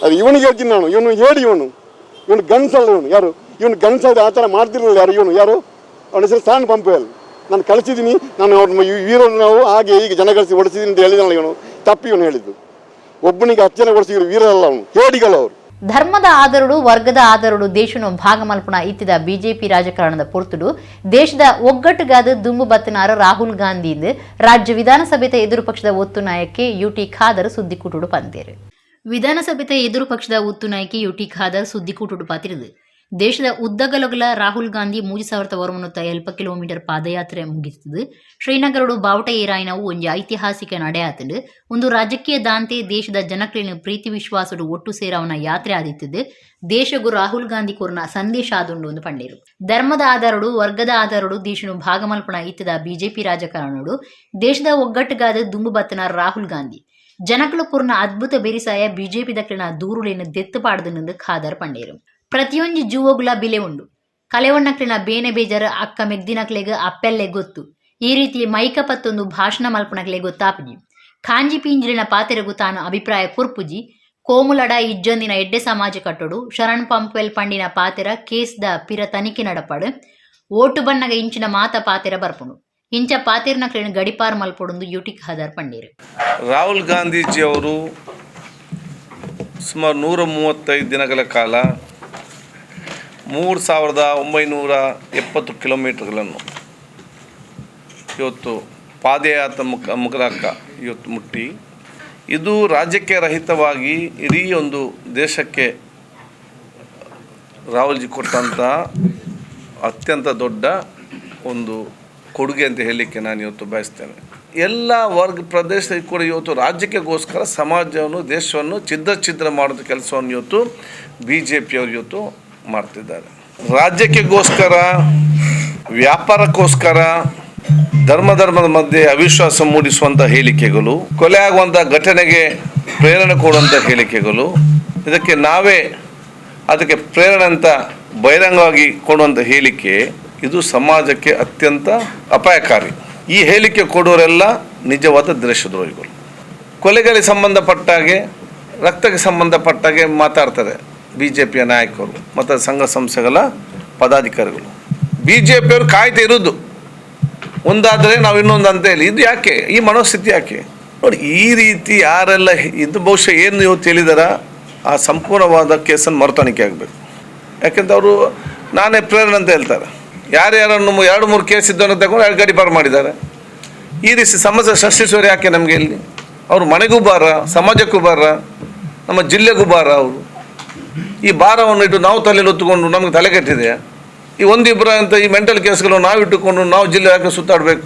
ಅದು ಇವನಿಗೆ ಹೇಳ್ತೀನಿ ನಾನು, ಇವನು ಹೇಳಿ, ಇವನು ಇವನು ಗಂಡಸಲ್ಲ, ಇವನು ಯಾರು, ಇವನು ಗಂಡಸಲ್ಲ, ಆ ಥರ ಮಾಡ್ತಿರಲಿಲ್ಲ ಯಾರು, ಇವನು ಯಾರು, ಅವನ ಹೆಸರು ಸ್ಥಾನ ಪಂಪೆಯಲ್ಲಿ. ನಾನು ಕಳಿಸಿದ್ದೀನಿ, ನಾನು ಅವ್ರ ವೀರನ್ನು ನಾವು ಹಾಗೆ ಹೀಗೆ ಜನ ಕಳಿಸಿ ಓಡಿಸಿದ್ದೀನಿ ಅಂತ ಹೇಳಿದನಲ್ಲ ಇವನು, ತಪ್ಪಿ ಇವನು ಹೇಳಿದ್ದು. ಒಬ್ಬನಿಗೆ 10 ಜನ ಓಡಿಸಿದ್ರು ವೀರರಲ್ಲ ಅವನು, ಹೇಡಿಗಳು ಅವರು. ಧರ್ಮದ ಆದರುಡು ವರ್ಗದ ಆದರುಡು ದೇಶನು ಭಾಗಮಲ್ಪಣ ಇತ್ತಿದ ಬಿಜೆಪಿ ರಾಜಕಾರಣದ ಪೊರ್ತುಡು ದೇಶದ ಒಗ್ಗಟ್ಟುಗಾದ ದುಂಬು ಬತ್ತನಾರ ರಾಹುಲ್ ಗಾಂಧಿ ರಾಜ್ಯ ವಿಧಾನಸಭೆತ ಎದುರು ಪಕ್ಷದ ಒತ್ತು ನಾಯಕಿ ಯುಟಿ ಖಾದರ್ ಸುದ್ದಿಕೂಟುಡು ಪಂತೇರು. ವಿಧಾನಸಭೆತ ಎದುರು ಪಕ್ಷದ ಒತ್ತು ನಾಯಕಿ ಯುಟಿ ಖಾದರ್ ಸುದ್ದಿಕೂಟುಡು ಪಾತಿರಿದು ದೇಶದ ಉದ್ದಗಲಗಲ ರಾಹುಲ್ ಗಾಂಧಿ 3180 ಕಿಲೋಮೀಟರ್ ಪಾದಯಾತ್ರೆ ಮುಗಿಸುತ್ತದೆ. ಶ್ರೀನಗರಡು ಬಾವುಟ ಏರಾಯಿನವು ಒಂಜಿ ಐತಿಹಾಸಿಕ ನಡೆಯಾತಂಡು ಒಂದು ರಾಜಕೀಯ ದಾಂತೆ ದೇಶದ ಜನಕ್ಳಿನ ಪ್ರೀತಿ ವಿಶ್ವಾಸಡು ಒಟ್ಟು ಸೇರವನ ಯಾತ್ರೆ ಆದಿತ್ತದೆ. ದೇಶಗು ರಾಹುಲ್ ಗಾಂಧಿ ಕೊರ್ನ ಸಂದೇಶ ಆದುಂಡು ಒಂದು ಪಂಡೇರು. ಧರ್ಮದ ಆಧಾರಡು ವರ್ಗದ ಆಧಾರಡು ದೇಶನು ಭಾಗಮಲ್ಪಣ ಇತ್ತದ ಬಿಜೆಪಿ ರಾಜಕಾರಣಡು ದೇಶದ ಒಗ್ಗಟ್ಟುಗಾದ ದುಂಬು ಬತ್ತನ ರಾಹುಲ್ ಗಾಂಧಿ ಜನಕಲು ಕೊರ್ನ ಅದ್ಭುತ ಬೆರಿಸಾಯ ಬಿಜೆಪಿ ದಕ್ಕಿನ ದೂರುಲೇನು ದೆತ್ತು ಪಾಡ್ದನೆಂದು ಖಾದರ್ ಪಂಡೇರು. ಪ್ರತಿಯೊಂಜಿ ಜೂವಗುಲ ಬಿಲೆ ಉಂಡು ಕಲೆವಣ್ಣಕ್ಲಿನ ಬೇನೆ ಬೇಜಾರು ಅಕ್ಕ ಮೆಗ್ದಿನಕ್ಲೆಗ್ ಅಪ್ಪೆಲ್ಲೆ ಗೊತ್ತು. ಈ ರೀತಿ ಮೈಕ ಪತ್ತೊಂದು ಭಾಷಣ ಮಲ್ಪನಕ್ಲೆ ಗೊತ್ತಾಪುಜಿ. ಕಾಂಜಿ ಪಿಂಜಿಲಿನ ಪಾತೆರಗು ತಾನು ಅಭಿಪ್ರಾಯ ಕೊರ್ಪುಜಿ. ಕೋಮುಲಡ ಇಜ್ಜೊಂದಿನ ಎಡ್ಡೆ ಸಮಾಜ ಕಟ್ಟೋಡು ಶರಣ್ ಪಂಪ್ವೆಲ್ ಪಂಡಿನ ಪಾತೆರ ಕೇಸ್ದ ಪಿರ ತನಿಖೆ ನಡಪಾಡು ಓಟು ಬನ್ನಗ ಇಂಚಿನ ಮಾತ ಪಾತೆರ ಬರ್ಪುಂಡು ಇಂಚ ಪಾತೆರ್ನಕ್ಲೆನ್ ಗಡಿಪಾರ್ ಮಲ್ಪೊಡುಂದು ಯುಟಿ ಖಾದರ್ ಪಂಡೇರು. ರಾಹುಲ್ ಗಾಂಧೀಜಿಯವರು ಸುಮಾರು 135 ದಿನಗಳ ಕಾಲ 3970 ಕಿಲೋಮೀಟರ್ಗಳನ್ನು ಇವತ್ತು ಪಾದಯಾತ್ರೆ ಮೂಲಕ ಇವತ್ತು ಮುಟ್ಟಿ ಇದು ರಾಜ್ಯಕ್ಕೆ ರಹಿತವಾಗಿ ಇಡೀ ಒಂದು ದೇಶಕ್ಕೆ ರಾಹುಲ್ಜಿ ಕೊಟ್ಟಂಥ ಅತ್ಯಂತ ದೊಡ್ಡ ಒಂದು ಕೊಡುಗೆ ಅಂತ ಹೇಳಲಿಕ್ಕೆ ನಾನು ಇವತ್ತು ಬಯಸ್ತೇನೆ. ಎಲ್ಲ ವರ್ಗ ಪ್ರದೇಶದಲ್ಲಿ ಕೂಡ ಇವತ್ತು ರಾಜ್ಯಕ್ಕೋಸ್ಕರ ಸಮಾಜವನ್ನು ದೇಶವನ್ನು ಛಿದ್ರ ಛಿದ್ರ ಮಾಡೋದ ಕೆಲಸವನ್ನು ಇವತ್ತು BJಪಿಯವರು ಇವತ್ತು ಮಾಡ್ತಿದ್ದಾರೆ. ರಾಜ್ಯಕ್ಕೋಸ್ಕರ, ವ್ಯಾಪಾರಕ್ಕೋಸ್ಕರ ಧರ್ಮ ಧರ್ಮದ ಮಧ್ಯೆ ಅವಿಶ್ವಾಸ ಮೂಡಿಸುವಂಥ ಹೇಳಿಕೆಗಳು, ಕೊಲೆ ಆಗುವಂಥ ಘಟನೆಗೆ ಪ್ರೇರಣೆ ಕೊಡುವಂಥ ಹೇಳಿಕೆಗಳು, ಇದಕ್ಕೆ ನಾವೇ ಅದಕ್ಕೆ ಪ್ರೇರಣೆ ಅಂತ ಬಹಿರಂಗವಾಗಿ ಕೊಡುವಂಥ ಹೇಳಿಕೆ ಇದು ಸಮಾಜಕ್ಕೆ ಅತ್ಯಂತ ಅಪಾಯಕಾರಿ. ಈ ಹೇಳಿಕೆ ಕೊಡೋರೆಲ್ಲ ನಿಜವಾದ ದೇಶದ್ರೋಹಿಗಳು. ಕೊಲೆಗಳಿಗೆ ಸಂಬಂಧಪಟ್ಟಾಗೆ, ರಕ್ತಕ್ಕೆ ಸಂಬಂಧಪಟ್ಟಾಗೆ ಮಾತಾಡ್ತಾರೆ BJಪಿಯ ನಾಯಕರು ಮತ್ತು ಸಂಘ ಸಂಸ್ಥೆಗಳ ಪದಾಧಿಕಾರಿಗಳು. BJಪಿಯವರು ಕಾಯ್ತಾ ಇರೋದು ಒಂದಾದರೆ ನಾವು ಇನ್ನೊಂದು ಅಂತ ಹೇಳಿ. ಇದು ಯಾಕೆ ಈ ಮನೋಸ್ಥಿತಿ ಯಾಕೆ ನೋಡಿ? ಈ ರೀತಿ ಯಾರೆಲ್ಲ ಇದು ಬಹುಶಃ ಏನು ಇವತ್ತು ಹೇಳಿದಾರ ಆ ಸಂಪೂರ್ಣವಾದ ಕೇಸನ್ನು ಮರುತನಿಖೆ ಆಗಬೇಕು. ಯಾಕೆಂದ್ರೆ ಅವರು ನಾನೇ ಪ್ರೇರಣೆ ಅಂತ ಹೇಳ್ತಾರೆ. ಯಾರ್ಯಾರನ್ನು 2-3 ಕೇಸ್ ಇದ್ದವನ್ನು ತಗೊಂಡು 2 ಗಡಿಪಾರು ಮಾಡಿದ್ದಾರೆ. ಈ ರೀತಿ ಸಮಸ್ಯೆ ಸೃಷ್ಟಿಸೋರು ಯಾಕೆ ನಮಗೆ ಇಲ್ಲಿ? ಅವರು ಮನೆಗೂ ಭಾರ, ಸಮಾಜಕ್ಕೂ ಭಾರ, ನಮ್ಮ ಜಿಲ್ಲೆಗೂ ಭಾರ. ಅವರು ಈ ಭಾರವನ್ನು ಇಟ್ಟು ನಾವು ತಲೆಯಲ್ಲಿ ಹೊತ್ತುಕೊಂಡು ನಮಗೆ ತಲೆ ಕೆಟ್ಟಿದೆಯಾ? ಈ ಒಂದಿಬ್ಬರ ಅಂತ ಈ ಮೆಂಟಲ್ ಕೇಸ್ಗಳನ್ನು ನಾವು ಇಟ್ಟುಕೊಂಡು ನಾವು ಜಿಲ್ಲೆ ಯಾಕೆ ಸುತ್ತಾಡಬೇಕು?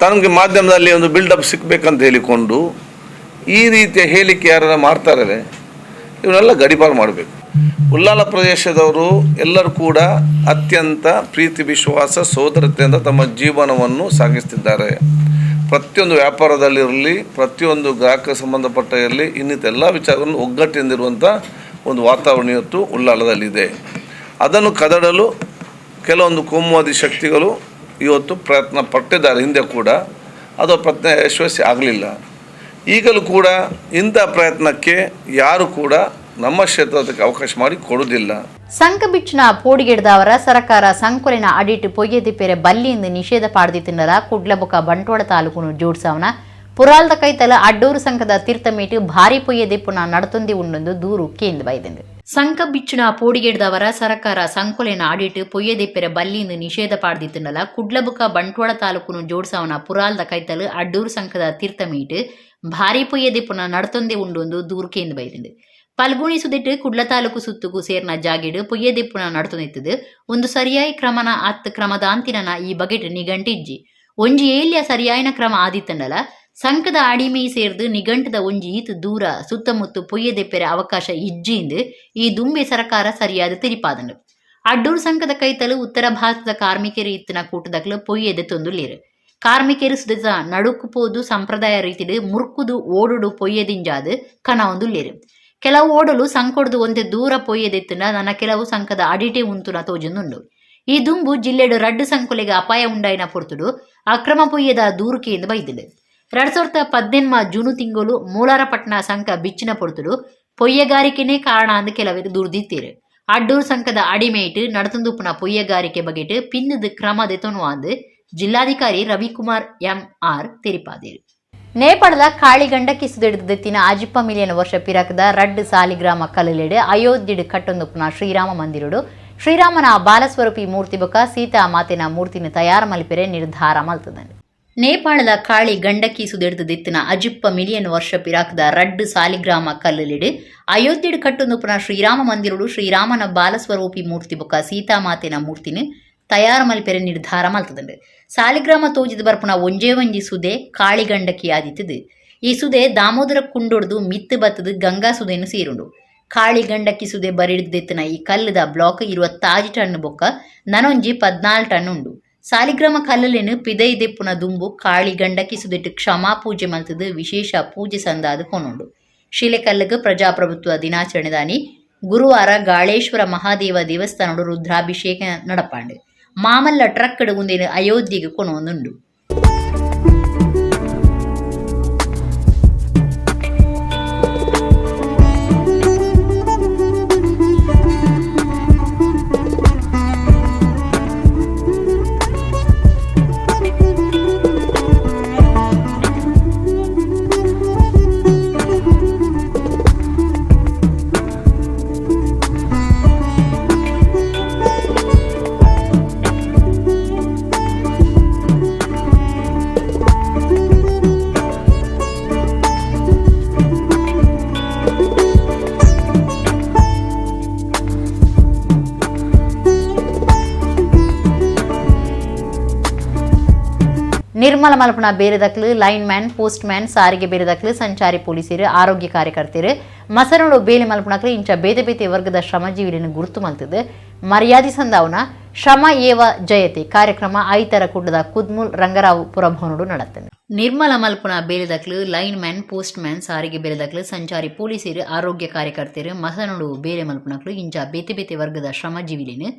ತನಗೆ ಮಾಧ್ಯಮದಲ್ಲಿ ಒಂದು ಬಿಲ್ಡಪ್ ಸಿಕ್ಕಬೇಕಂತ ಹೇಳಿಕೊಂಡು ಈ ರೀತಿಯ ಹೇಳಿಕೆ ಯಾರನ್ನ ಮಾಡ್ತಾರೆ ಇವನ್ನೆಲ್ಲ ಗಡಿಪಾರು ಮಾಡಬೇಕು. ಉಲ್ಲಾಲ ಪ್ರದೇಶದವರು ಎಲ್ಲರೂ ಕೂಡ ಅತ್ಯಂತ ಪ್ರೀತಿ ವಿಶ್ವಾಸ ಸೋದರತೆಯಿಂದ ತಮ್ಮ ಜೀವನವನ್ನು ಸಾಗಿಸ್ತಿದ್ದಾರೆ. ಪ್ರತಿಯೊಂದು ವ್ಯಾಪಾರದಲ್ಲಿರಲಿ, ಪ್ರತಿಯೊಂದು ಗ್ರಾಹಕ ಸಂಬಂಧಪಟ್ಟ ಇರಲಿ, ಇನ್ನಿತರ ಎಲ್ಲ ವಿಚಾರಗಳನ್ನು ಒಗ್ಗಟ್ಟಿನಿಂದಿರುವಂಥ ಒಂದು ವಾತಾವರಣ ಇವತ್ತು ಉಲ್ಲಾಳದಲ್ಲಿದೆ. ಅದನ್ನು ಕದಡಲು ಕೆಲವೊಂದು ಕೋಮುವಾದಿ ಶಕ್ತಿಗಳು ಇವತ್ತು ಪ್ರಯತ್ನ ಪಟ್ಟಿದ್ದಾರೆ. ಹಿಂದೆ ಕೂಡ ಅದು ಪ್ರಯತ್ನ ಯಶಸ್ವಿ ಆಗಲಿಲ್ಲ. ಈಗಲೂ ಕೂಡ ಇಂಥ ಪ್ರಯತ್ನಕ್ಕೆ ಯಾರು ಕೂಡ ನಮ್ಮ ಕ್ಷೇತ್ರದಕ್ಕೆ ಅವಕಾಶ ಮಾಡಿ ಕೊಡುವುದಿಲ್ಲ. ಸಂಕಬಿಚ್ಚಿನ ಪೋಡಿಗೆಡ್ದವರ ಸರಕಾರ ಸಂಕೊಲಿನ ಅಡಿಟ್ ಪೊಯ್ಯದಿಪ್ಪೆರೆ ಬಲ್ಲಿಯಿಂದ ನಿಷೇಧ ಪಾಡ್ದಿತ್ತಿನರ ಕುಡ್ಲಬೊಕ ಬಂಟ್ವಾಳ ತಾಲೂಕುನು ಜೋಡ್ಸವನ ಪುರಾಲ್ದ ಕೈತಲ ಅಡ್ಡೂರು ಸಂಘದ ತೀರ್ಥಮೇಟು ಭಾರಿ ಪೊಯ್ಯದಿಪ್ಪುನ ನಡತೊಂದಿ ಉಂಡೊಂದು ದೂರು ಕೇಂದ್ರ ಬೈದಿಂದು. ಸಂಕಬಿಚ್ಚಿನ ಪೋಡಿಗೆಡ್ದವರ ಸರಕಾರ ಸಂಕೊಲಿನ ಅಡಿಟ್ ಪೊಯ್ಯದಿಪ್ಪೆರೆ ಬಲ್ಲಿಯಿಂದ ನಿಷೇಧ ಪಾಡ್ದಿತ್ತಿನಲ ಕುಡ್ಲಬುಕ ಬಂಟ್ವಾಳ ತಾಲೂಕುನು ಜೋಡ್ಸವನ ಪುರಾಲ್ದ ಕೈತಲ ಅಡ್ಡೂರು ಸಂಘದ ತೀರ್ಥಮೇಟು ಭಾರಿ ಪೊಯ್ಯದಿಪ್ಪುನ ನಡತೊಂದಿ ಉಂಡೊಂದು ದೂರು ಕೇಂದ್ರ ಬೈದಿಂದು. ಪಲ್ಗುಣಿ ಸುದಿಟ್ಟು ಕುಡ್ಲ ತಾಲೂಕು ಸುತ್ತುಗು ಸೇರ್ನ ಜಾಗಿಡು ಪೊಯ್ಯದಿಪ್ಪುನ ನಡತೊಂದಿತ್ತದು ಒಂದು ಸರಿಯಾಯಿ ಕ್ರಮನ ಅತ್ ಕ್ರಮದಾಂತಿನ ಈ ಬಗೆಟ್ ನಿಗಂಟಿಜ್ಜಿ. ಒಂಜಿ ಏಲ್ಯ ಸರಿಯಾಯಿನ ಕ್ರಮ ಆದಿತ್ತಂಡಲ ಸಂಕದ ಅಡಿಮೆ ಸೇರ್ದು ನಿಗಂಟದ ಒಂಜಿ ಈತ್ ದೂರ ಸುತ್ತಮುತ್ತ ಪೊಯ್ಯದೆಪ್ಪೆರೆ ಅವಕಾಶ ಇಜ್ಜಿಂದು ಈ ದುಂಬೆ ಸರಕಾರ ಸರಿಯಾದ ತಿರಿಪಾದಂಡು. ಅಡ್ಡೂರು ಸಂಕದ ಕೈತಲು ಉತ್ತರ ಭಾರತದ ಕಾರ್ಮಿಕರು ಇತ್ತಿನ ಕೂಟದಕ್ಲು ಪೊಯ್ಯದೆ ತೊಂದುಳ್ಳೇರು. ಕಾರ್ಮಿಕರು ಸುದಿತ ನಡುಕು ಪೋದು ಸಂಪ್ರದಾಯ ರೀತಿಡು ಮುರ್ಕುದು ಓಡುಡು ಪೊಯ್ಯದಿಂಜಾದು ಕಣ ಒಂದುಳ್ಳೇರು. ಕೆಲವು ಓಡಲು ಸಂಕೊಡ್ದು ಒಂತೆ ದೂರ ಪೊಯ್ಯದೆತ್ತುನ ನನ್ನ ಕೆಲವು ಸಂಕದ ಅಡಿಟೆ ಉಂತುನ ತೋಜೊಂದುಂಡು. ಈ ದುಂಬು ಜಿಲ್ಲೆಡು ರಡ್ಡು ಸಂಕೊಲೆಗೆ ಅಪಾಯ ಉಂಡಾಯಿನ ಪೊರ್ತುಡು ಅಕ್ರಮ ಪೊಯ್ಯದ ದೂರುಕೆಯಿಂದ ಬೈದಿದೆ. 2018 ಜೂನು ತಿಂಗಳು ಮೂಲಾರಪಟ್ಟಣ ಸಂಕ ಬಿಚ್ಚಿನ ಪೊರ್ತುಡು ಪೊಯ್ಯಗಾರಿಕೆನೇ ಕಾರಣ ಅಂದು ಕೆಲವರು ದೂರ್ದಿತ್ತೀರು. ಅಡ್ಡೂರು ಸಂಕದ ಅಡಿಮೇಟ್ ನಡತಂದುಪ್ಪುನ ಪೊಯ್ಯಗಾರಿಕೆ ಬಗೆಟ್ ಪಿನ್ನದ ಕ್ರಮ ದೆತೊನುವಾಂದು ಜಿಲ್ಲಾಧಿಕಾರಿ ರವಿಕುಮಾರ್ ಎಂಆರ್ ತೆರಿಪಾದೇರು. ನೇಪಾಳದ ಕಾಳಿಗಂಡಕಿ ಸುದೆಡ್ದಿತ್ತಿನ ಅಜಿಪ್ಪ ಮಿಲಿಯನ್ ವರ್ಷ ಪಿರಕದ ರಡ್ಡು ಸಾಲಿಗ್ರಾಮ ಕಲ್ಲಲೆಡು ಅಯೋಧ್ಯೆಡು ಕಟ್ಟೊಂದುಪ್ಪುನ ಶ್ರೀರಾಮ ಮಂದಿರುಡು ಶ್ರೀರಾಮನ ಬಾಲಸ್ವರೂಪಿ ಮೂರ್ತಿ ಬೊಕ ಸೀತಾ ಮಾತೆನ ಮೂರ್ತಿನ ತಯಾರು ಮಲ್ಪೆರೆ ನಿರ್ಧಾರ ಮಲ್ತದಂಡು. ನೇಪಾಳದ ಕಾಳಿ ಗಂಡಕಿ ಸುದೆಡ್ದಿತ್ತಿನ ಅಜಿಪ್ಪ ಮಿಲಿಯನ್ ವರ್ಷ ಪಿರಾಕದ ರಡ್ಡು ಸಾಲಿಗ್ರಾಮ ಕಲ್ಲಲಿಡು ಅಯೋಧ್ಯೆಡು ಕಟ್ಟೊಂದುಪ್ಪುನ ಶ್ರೀರಾಮ ಮಂದಿರುಡು ಶ್ರೀರಾಮನ ಬಾಲಸ್ವರೂಪಿ ಮೂರ್ತಿ ಬೊಕ ಸೀತಾ ಮಾತೆನ ಮೂರ್ತಿನ ತಯಾರು ಮಲ್ಪೆರೆ ನಿರ್ಧಾರ ಮಲ್ತದಂಡು. ಸಾಲಿಗ್ರಾಮ ತೋಜಿದ ಬರ್ಪುನ ಒಂಜೇ ಒಂಜಿ ಸುದೆ ಕಾಳಿಗಂಡಕಿ ಆದಿತ್ತದು. ಈ ಸುದೆ ದಾಮೋದರ ಕುಂಡೊಡ್ದು ಮಿತ್ತು ಬತ್ತದು ಗಂಗಾ ಸುದೆಯನ್ನು ಸೇರುಂಡು. ಕಾಳಿಗಂಡಕಿ ಸುದೆ ಬರಿಡ್ದೆತ್ತನ ಈ ಕಲ್ಲದ ಬ್ಲಾಕ್ 26 ಟನ್ ಬೊಕ್ಕ ನನೊಂಜಿ 14 ಟನ್ ಉಂಡು. ಸಾಲಿಗ್ರಾಮ ಕಲ್ಲಲೇನು ಪಿದೈ ದೆಪ್ಪುನ ದುಂಬು ಕಾಳಿಗಂಡಕಿ ಸುದೆಟ್ಟು ಕ್ಷಮಾ ಪೂಜೆ ಮಲ್ತದು ವಿಶೇಷ ಪೂಜೆ ಸಂದಾದು ಕೊನುಂಡು. ಶಿಲೆಕಲ್ಲಗ ಪ್ರಜಾಪ್ರಭುತ್ವ ದಿನಾಚರಣೆದಾನಿ ಗುರುವಾರ ಗಾಳೇಶ್ವರ ಮಹಾದೇವ ದೇವಸ್ಥಾನಡು ರುದ್ರಾಭಿಷೇಕ ನಡಪಾಂಡು. ಮಾಮಲ್ಲ ಟ್ರಕ್ ಉಂದೇನು ಅಯೋಧ್ಯೆಗೆ ಕೊನೊಂದುಂಡು. ನಿರ್ಮಲ ಮಲ್ಪುನ ಬೇರೆದಕ್ಲು ಲೈನ್ ಮ್ಯಾನ್ ಪೋಸ್ಟ್ ಮ್ಯಾನ್ ಸಾರಿಗೆ ಬೇರೆದಕ್ಲು ಸಂಚಾರಿ ಪೊಲೀಸರು ಆರೋಗ್ಯ ಕಾರ್ಯಕರ್ತರು ಮಸರುಡು ಬೇಲೆ ಮಲ್ಪುನಕ್ಲು ಇಂಚ ಬೇತೆ ಬೇತೆ ವರ್ಗದ ಶ್ರಮಜೀವಿలను ಗುರುತು ಮಲ್ತದು ಮರ್ಯಾದೆ ಸಂದಾವನ ಶ್ರಮ ಏವ ಜಯತೆ ಕಾರ್ಯಕ್ರಮ ಐತರ ಕುಡ್ಡದ ಕುದ್ಮುಲ್ ರಂಗರಾವ್ ಪುರಭವನಡು ನಡತ್ತನು. ನಿರ್ಮಲ ಮಲ್ಪುನ ಬೇಲೆದಕ್ಲು ಲೈನ್ ಮ್ಯಾನ್ ಪೋಸ್ಟ್ ಮ್ಯಾನ್ ಸಾರಿಗೆ ಬೇರೆದಕ್ಲು ಸಂಚಾರಿ ಪೊಲೀಸರು ಆರೋಗ್ಯ ಕಾರ್ಯಕರ್ತರು ಮಸನುಡು ಬೇಲೆ ಮಲ್ಪುನಕ್ಲು ಇಂಚ ಬೇತೆ ಬೇತೆ ವರ್ಗದ ಶ್ರಮಜೀವಿలను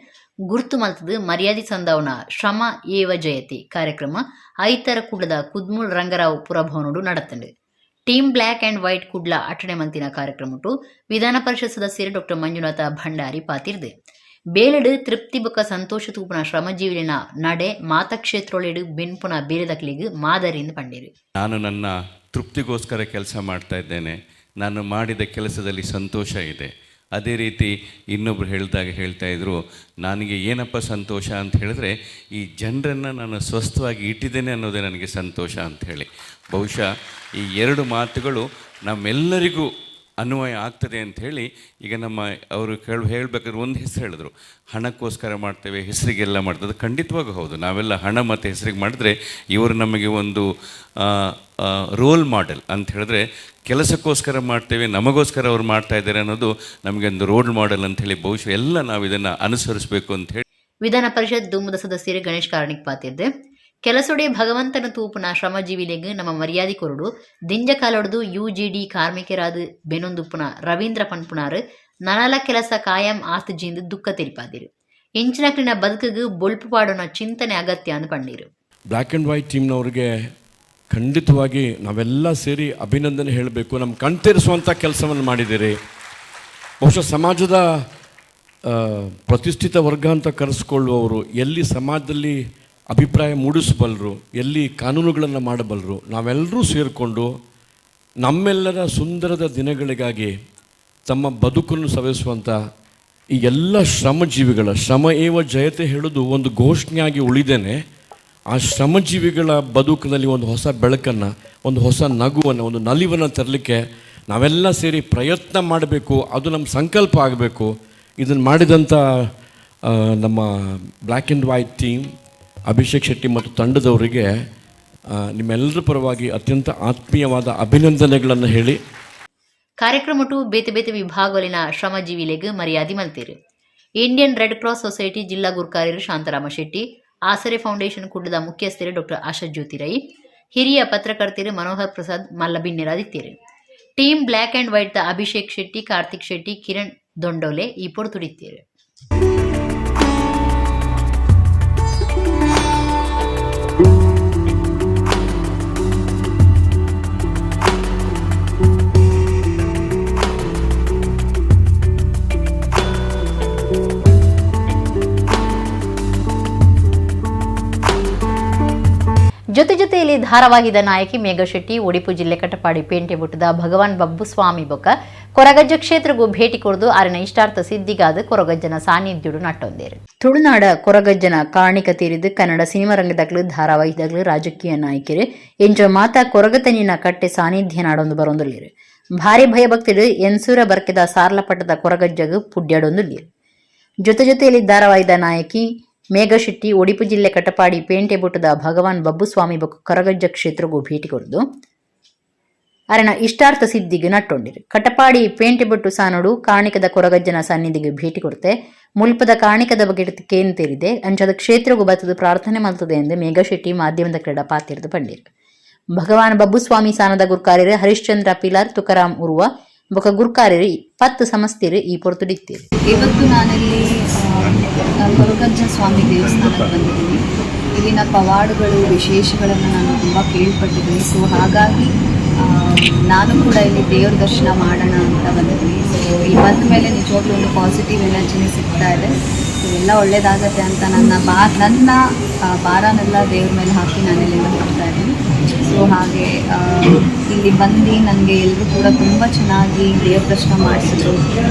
ಗುರುತು ಮಲ್ತದು ಮರ್ಯಾದೆ ಸಂದಾವನ ಶ್ರಮ ಏವ ಜಯತೆ ಕಾರ್ಯಕ್ರಮ ಐತರ ಕುಡ್ಲದ Kudmul Ranga Rao ಪುರಭವನಡು ನಡತ್ತಂಡು. Team black and white Kudla ಅಟ್ಟಣೆ ಮಂತಿನ ಕಾರ್ಯಕ್ರಮಟು ವಿಧಾನ ಪರಿಷತ್ ಸದಸ್ಯರು ಡಾಕ್ಟರ್ ಮಂಜುನಾಥ ಭಂಡಾರಿ ಪಾತಿರ್ದು. ಬೇಲೆಡು ತೃಪ್ತಿ ಬೊಕ್ಕ ಸಂತೋಷ ತೂಪುನ ಶ್ರಮಜೀವಿನ ನಡೆ ಮಾತಕ್ಷೇತ್ರೊಳೆಡು ಬೆನ್ಪುನ ಬೇರೆದಕ್ಲಿಗೆ ಮಾದರಿಯಿಂದ ಪಂಡೇರು. ನಾನು ನನ್ನ ತೃಪ್ತಿಗೋಸ್ಕರ ಕೆಲಸ ಮಾಡ್ತಾ ಇದ್ದೇನೆ, ನಾನು ಮಾಡಿದ ಕೆಲಸದಲ್ಲಿ ಸಂತೋಷ ಇದೆ. ಅದೇ ರೀತಿ ಇನ್ನೊಬ್ಬರು ಹೇಳಿದಾಗ ಹೇಳ್ತಾಯಿದ್ರು, ನನಗೆ ಏನಪ್ಪ ಸಂತೋಷ ಅಂತ ಹೇಳಿದ್ರೆ ಈ ಜನರನ್ನು ನಾನು ಸ್ವಸ್ಥವಾಗಿ ಇಟ್ಟಿದ್ದೇನೆ ಅನ್ನೋದೇ ನನಗೆ ಸಂತೋಷ ಅಂಥೇಳಿ. ಬಹುಶಃ ಈ ಎರಡು ಮಾತುಗಳು ನಮ್ಮೆಲ್ಲರಿಗೂ ಅನ್ವಯ ಆಗ್ತದೆ ಅಂಥೇಳಿ ಈಗ ನಮ್ಮ ಅವರು ಹೇಳಬೇಕಾದ್ರೆ ಒಂದು ಹೆಸರು ಹೇಳಿದ್ರು, ಹಣಕ್ಕೋಸ್ಕರ ಮಾಡ್ತೇವೆ, ಹೆಸರಿಗೆಲ್ಲ ಮಾಡ್ತದೆ. ಖಂಡಿತವಾಗೂ ಹೌದು, ನಾವೆಲ್ಲ ಹಣ ಮತ್ತು ಹೆಸರಿಗೆ ಮಾಡಿದ್ರೆ ಇವರು ನಮಗೆ ಒಂದು ರೋಲ್ ಮಾಡೆಲ್ ಅಂತ ಹೇಳಿದ್ರೆ ಕೆಲಸಕ್ಕೋಸ್ಕರ ಮಾಡ್ತೇವೆ, ನಮಗೋಸ್ಕರ ಅವ್ರು ಮಾಡ್ತಾ ಇದ್ದಾರೆ ಅನ್ನೋದು ನಮಗೆ ಒಂದು ರೋಲ್ ಮಾಡೆಲ್ ಅಂಥೇಳಿ ಬಹುಶಃ ಎಲ್ಲ ನಾವು ಇದನ್ನು ಅನುಸರಿಸಬೇಕು ಅಂತ ಹೇಳಿ. ವಿಧಾನ ಪರಿಷತ್ ದುಮ್ಮದ ಸದಸ್ಯರು ಗಣೇಶ್ ಕಾರ್ಣಿಕ್ ಪಾತಿರ್ದೆ ಕೆಲಸೊಡೆ ಭಗವಂತನ ತೂಪುನ ಶ್ರಮಜೀವಿಲೆಗ್ ನಮ್ಮ ಮರ್ಯಾದೆ ಕೊರಡು ದಿಂಜ ಕಾಲೊಡ್ದು ಯುಜಿಡಿ ಕಾರ್ಮಿಕರಾದ ಬೆನೊಂದುಪ್ಪುನ ರವೀಂದ್ರ ಪನ್ಪುನಾರು ನನಲ ಕೆಲಸ ಕಾಯಂ ಆಸ್ತಜಿಂದು ದುಃಖ ತೆರಿಪಾದಿರು. ಇಂಚಿನಕ್ಲಿನ ಬದುಕುಗು ಬೊಲ್ಪು ಪಾಡುನ ಚಿಂತನೆ ಅಗತ್ಯ ಅಂದ್ ಪಂಡೀರು. Black and white ಟೀಮ್ನವ್ರಿಗೆ ಖಂಡಿತವಾಗಿ ನಾವೆಲ್ಲ ಸೇರಿ ಅಭಿನಂದನೆ ಹೇಳಬೇಕು. ನಮ್ಮ ಕಣ್ತೇರಿಸುವಂಥ ಕೆಲಸವನ್ನು ಮಾಡಿದ್ದೀರಿ. ಬಹುಶಃ ಸಮಾಜದ ಪ್ರತಿಷ್ಠಿತ ವರ್ಗ ಅಂತ ಕರೆಸ್ಕೊಳ್ಳುವವರು ಎಲ್ಲಿ ಸಮಾಜದಲ್ಲಿ ಅಭಿಪ್ರಾಯ ಮೂಡಿಸಬಲ್ಲರು, ಎಲ್ಲಿ ಕಾನೂನುಗಳನ್ನು ಮಾಡಬಲ್ಲರು, ನಾವೆಲ್ಲರೂ ಸೇರಿಕೊಂಡು ನಮ್ಮೆಲ್ಲರ ಸುಂದರದ ದಿನಗಳಿಗಾಗಿ ತಮ್ಮ ಬದುಕನ್ನು ಸವೆಸುವಂಥ ಈ ಎಲ್ಲ ಶ್ರಮಜೀವಿಗಳ ಶ್ರಮ ಏವ ಜಯತೆ ಹೇಳೋದು ಒಂದು ಘೋಷಣೆಯಾಗಿ ಉಳಿದೇನೆ. ಆ ಶ್ರಮಜೀವಿಗಳ ಬದುಕಿನಲ್ಲಿ ಒಂದು ಹೊಸ ಬೆಳಕನ್ನು, ಒಂದು ಹೊಸ ನಗುವನ್ನು, ಒಂದು ನಲಿವನ್ನು ತರಲಿಕ್ಕೆ ನಾವೆಲ್ಲ ಸೇರಿ ಪ್ರಯತ್ನ ಮಾಡಬೇಕು. ಅದು ನಮ್ಮ ಸಂಕಲ್ಪ ಆಗಬೇಕು. ಇದನ್ನು ಮಾಡಿದಂಥ ನಮ್ಮ black and white team, Abhishek Shetty ಮತ್ತು ತಂಡದವರಿಗೆ ನಿಮ್ಮೆಲ್ಲರ ಪರವಾಗಿ ಅತ್ಯಂತ ಆತ್ಮೀಯವಾದ ಅಭಿನಂದನೆಗಳನ್ನು ಹೇಳಿ ಕಾರ್ಯಕ್ರಮಟು ಬೇತೆ ಬೇತೆ ವಿಭಾಗಲಿನ ಶ್ರಮಜೀವಿಲೆಗ್ ಮರ್ಯಾದೆ ಮಲ್ತೇರು. Indian red cross society ಜಿಲ್ಲಾ ಗುರ್ಕಾರ್ಯರು ಶಾಂತರಾಮ ಶೆಟ್ಟಿ, ಆಸರೆ ಫೌಂಡೇಶನ್ ಕುಡ್ಲದ ಮುಖ್ಯಸ್ಥರು ಡಾಕ್ಟರ್ ಆಶಾ ಜ್ಯೋತಿ ರೈ, ಹಿರಿಯ ಪತ್ರಕರ್ತರು Manohar Prasad ಮಲ್ಲಬಿನ್ನೆರಾದಿತ್ತೇರು. Team black and white the Abhishek Shetty, Karthik Shetty, Kiran Dondole ಈ ಪೊರ್ತುಡಿತ್ತೇರು. ಜೊತೆ ಜೊತೆಯಲ್ಲಿ ಧಾರಾವಾಹಿದ ನಾಯಕಿ ಮೇಘ ಶೆಟ್ಟಿ ಒಡಿಪು ಜಿಲ್ಲೆ ಕಟಪಾಡಿ ಪೇಂಟೆಬುಟ್ಟದ ಭಗವಾನ್ ಬಬ್ಬುಸ್ವಾಮಿ ಬೊಕ್ಕ ಕೊರಗಜ್ಜ ಕ್ಷೇತ್ರಗೂ ಭೇಟಿ ಕೊಡದು ಆರಿನ ಇಷ್ಟಾರ್ಥ ಸಿದ್ಧಿಗಾದ ಕೊರಗಜ್ಜನ ಸಾನ್ನಿಧ್ಯುಡು ನಟ್ಟೊಂದೇರು. ತುಳುನಾಡ ಕೊರಗಜ್ಜನ ಕಾರಣಿಕ ತೀರಿದು ಕನ್ನಡ ಸಿನಿಮಾ ರಂಗದಾಗ್ಲು ಧಾರಾವಾಹಿದಾಗ್ಲು ರಾಜಕೀಯ ನಾಯಕಿರು ಎಂಚ ಮಾತಾ ಕೊರಗತನಿನ ಕಟ್ಟೆ ಸಾನ್ನಿಧ್ಯ ನಾಡೊಂದು ಬರೊಂದುಳ್ಳೇರು. ಭಾರಿ ಭಯಭಕ್ತಿಡು ಎನ್ಸೂರ ಬರ್ಕೆದ ಸಾರ್ಲಪಟ್ಟದ ಕೊರಗಜ್ಜಗು ಪುಡ್ಯಾಡೊಂದುಳ್ಳೇರು. ಜೊತೆ ಜೊತೆಯಲ್ಲಿ ಧಾರಾವಾಹಿದ ನಾಯಕಿ ಮೇಘ ಶೆಟ್ಟಿ ಒಡಿಪು ಜಿಲ್ಲೆ ಕಟಪಾಡಿ ಪೇಂಟೆಬುಟ್ಟದ ಭಗವಾನ್ ಬಬ್ಬುಸ್ವಾಮಿ ಬೊಕ್ಕ ಕೊರಗಜ್ಜ ಕ್ಷೇತ್ರಗೂ ಭೇಟಿ ಕೊಡದು ಅರಣ ಇಷ್ಟಾರ್ಥ ಸಿದ್ಧಿಗೆ ನಟ್ಟೊಂಡಿರು. ಕಟಪಾಡಿ ಪೇಂಟೆಬೊಟ್ಟು ಸಾನೋಡು ಕಾಣಿಕದ ಕೊರಗಜ್ಜನ ಸನ್ನಿಧಿಗೆ ಭೇಟಿ ಕೊಡ್ತೆ ಮುಲ್ಪದ ಕಾಣಿಕದ ಬಗ್ಗೆ ಕೇನ್ ತೇರಿದೆ ಅಂಚದ ಕ್ಷೇತ್ರಗೂ ಬತ್ತದು ಪ್ರಾರ್ಥನೆ ಮಲ್ತದೆ ಎಂದು ಮೇಘಶೆಟ್ಟಿ ಮಾಧ್ಯಮದ ಕ್ರೀಡಾ ಪಾತಿರ್ದು ಪಂಡಿರು. ಭಗವಾನ್ ಬಬ್ಬುಸ್ವಾಮಿ ಸಾನದ ಗುರ್ಕಾರ್ಯರು ಹರಿಶ್ಚಂದ್ರ ಪಿಲಾರ್, ತುಕಾರಾಮ್ ಉರುವ ಬೊಕ ಗುರ್ಕಾರ್ಯರು 10 ಸಮಸ್ತಿರು ಈ ಪೊರ್ತುಡಿತ್ತೀರು. ಇವತ್ತು ನಾನಿಲ್ಲಿ ಕೊರಗಜ್ಜ ಸ್ವಾಮಿ ದೇವಸ್ಥಾನಕ್ಕೆ ಬಂದಿದ್ದೀನಿ. ಇಲ್ಲಿನ ಪವಾಡಗಳು, ವಿಶೇಷಗಳನ್ನು ನಾನು ತುಂಬ ಕೇಳ್ಪಟ್ಟಿದ್ದೀನಿ. ಸೊ ಹಾಗಾಗಿ ನಾನು ಕೂಡ ಇಲ್ಲಿ ದೇವ್ರ ದರ್ಶನ ಮಾಡೋಣ ಅಂತ ಬಂದಿದ್ದೀನಿ. ಸೊ ಇಲ್ಲಿ ಬಂದ ಮೇಲೆ ನಿಜವಾಗ್ಲೂ ಒಂದು ಪಾಸಿಟಿವ್ ಎನರ್ಜಿನೇ ಸಿಗ್ತಾ ಇದೆ. ಸೊ ಎಲ್ಲ ಒಳ್ಳೇದಾಗತ್ತೆ ಅಂತ ನನ್ನ ಭಾರನೆಲ್ಲ ದೇವ್ರ ಮೇಲೆ ಹಾಕಿ ನಾನು ಇಲ್ಲಿಂದ ಹೋಗ್ತಾ ಇದ್ದೀನಿ. ಸೊ ಹಾಗೆ ಇಲ್ಲಿ ಬಂದು ನನಗೆ ಎಲ್ಲರೂ ಕೂಡ ತುಂಬ ಚೆನ್ನಾಗಿ ದೇವ್ರ ದರ್ಶನ ಮಾಡಿಸಿದ್ರು.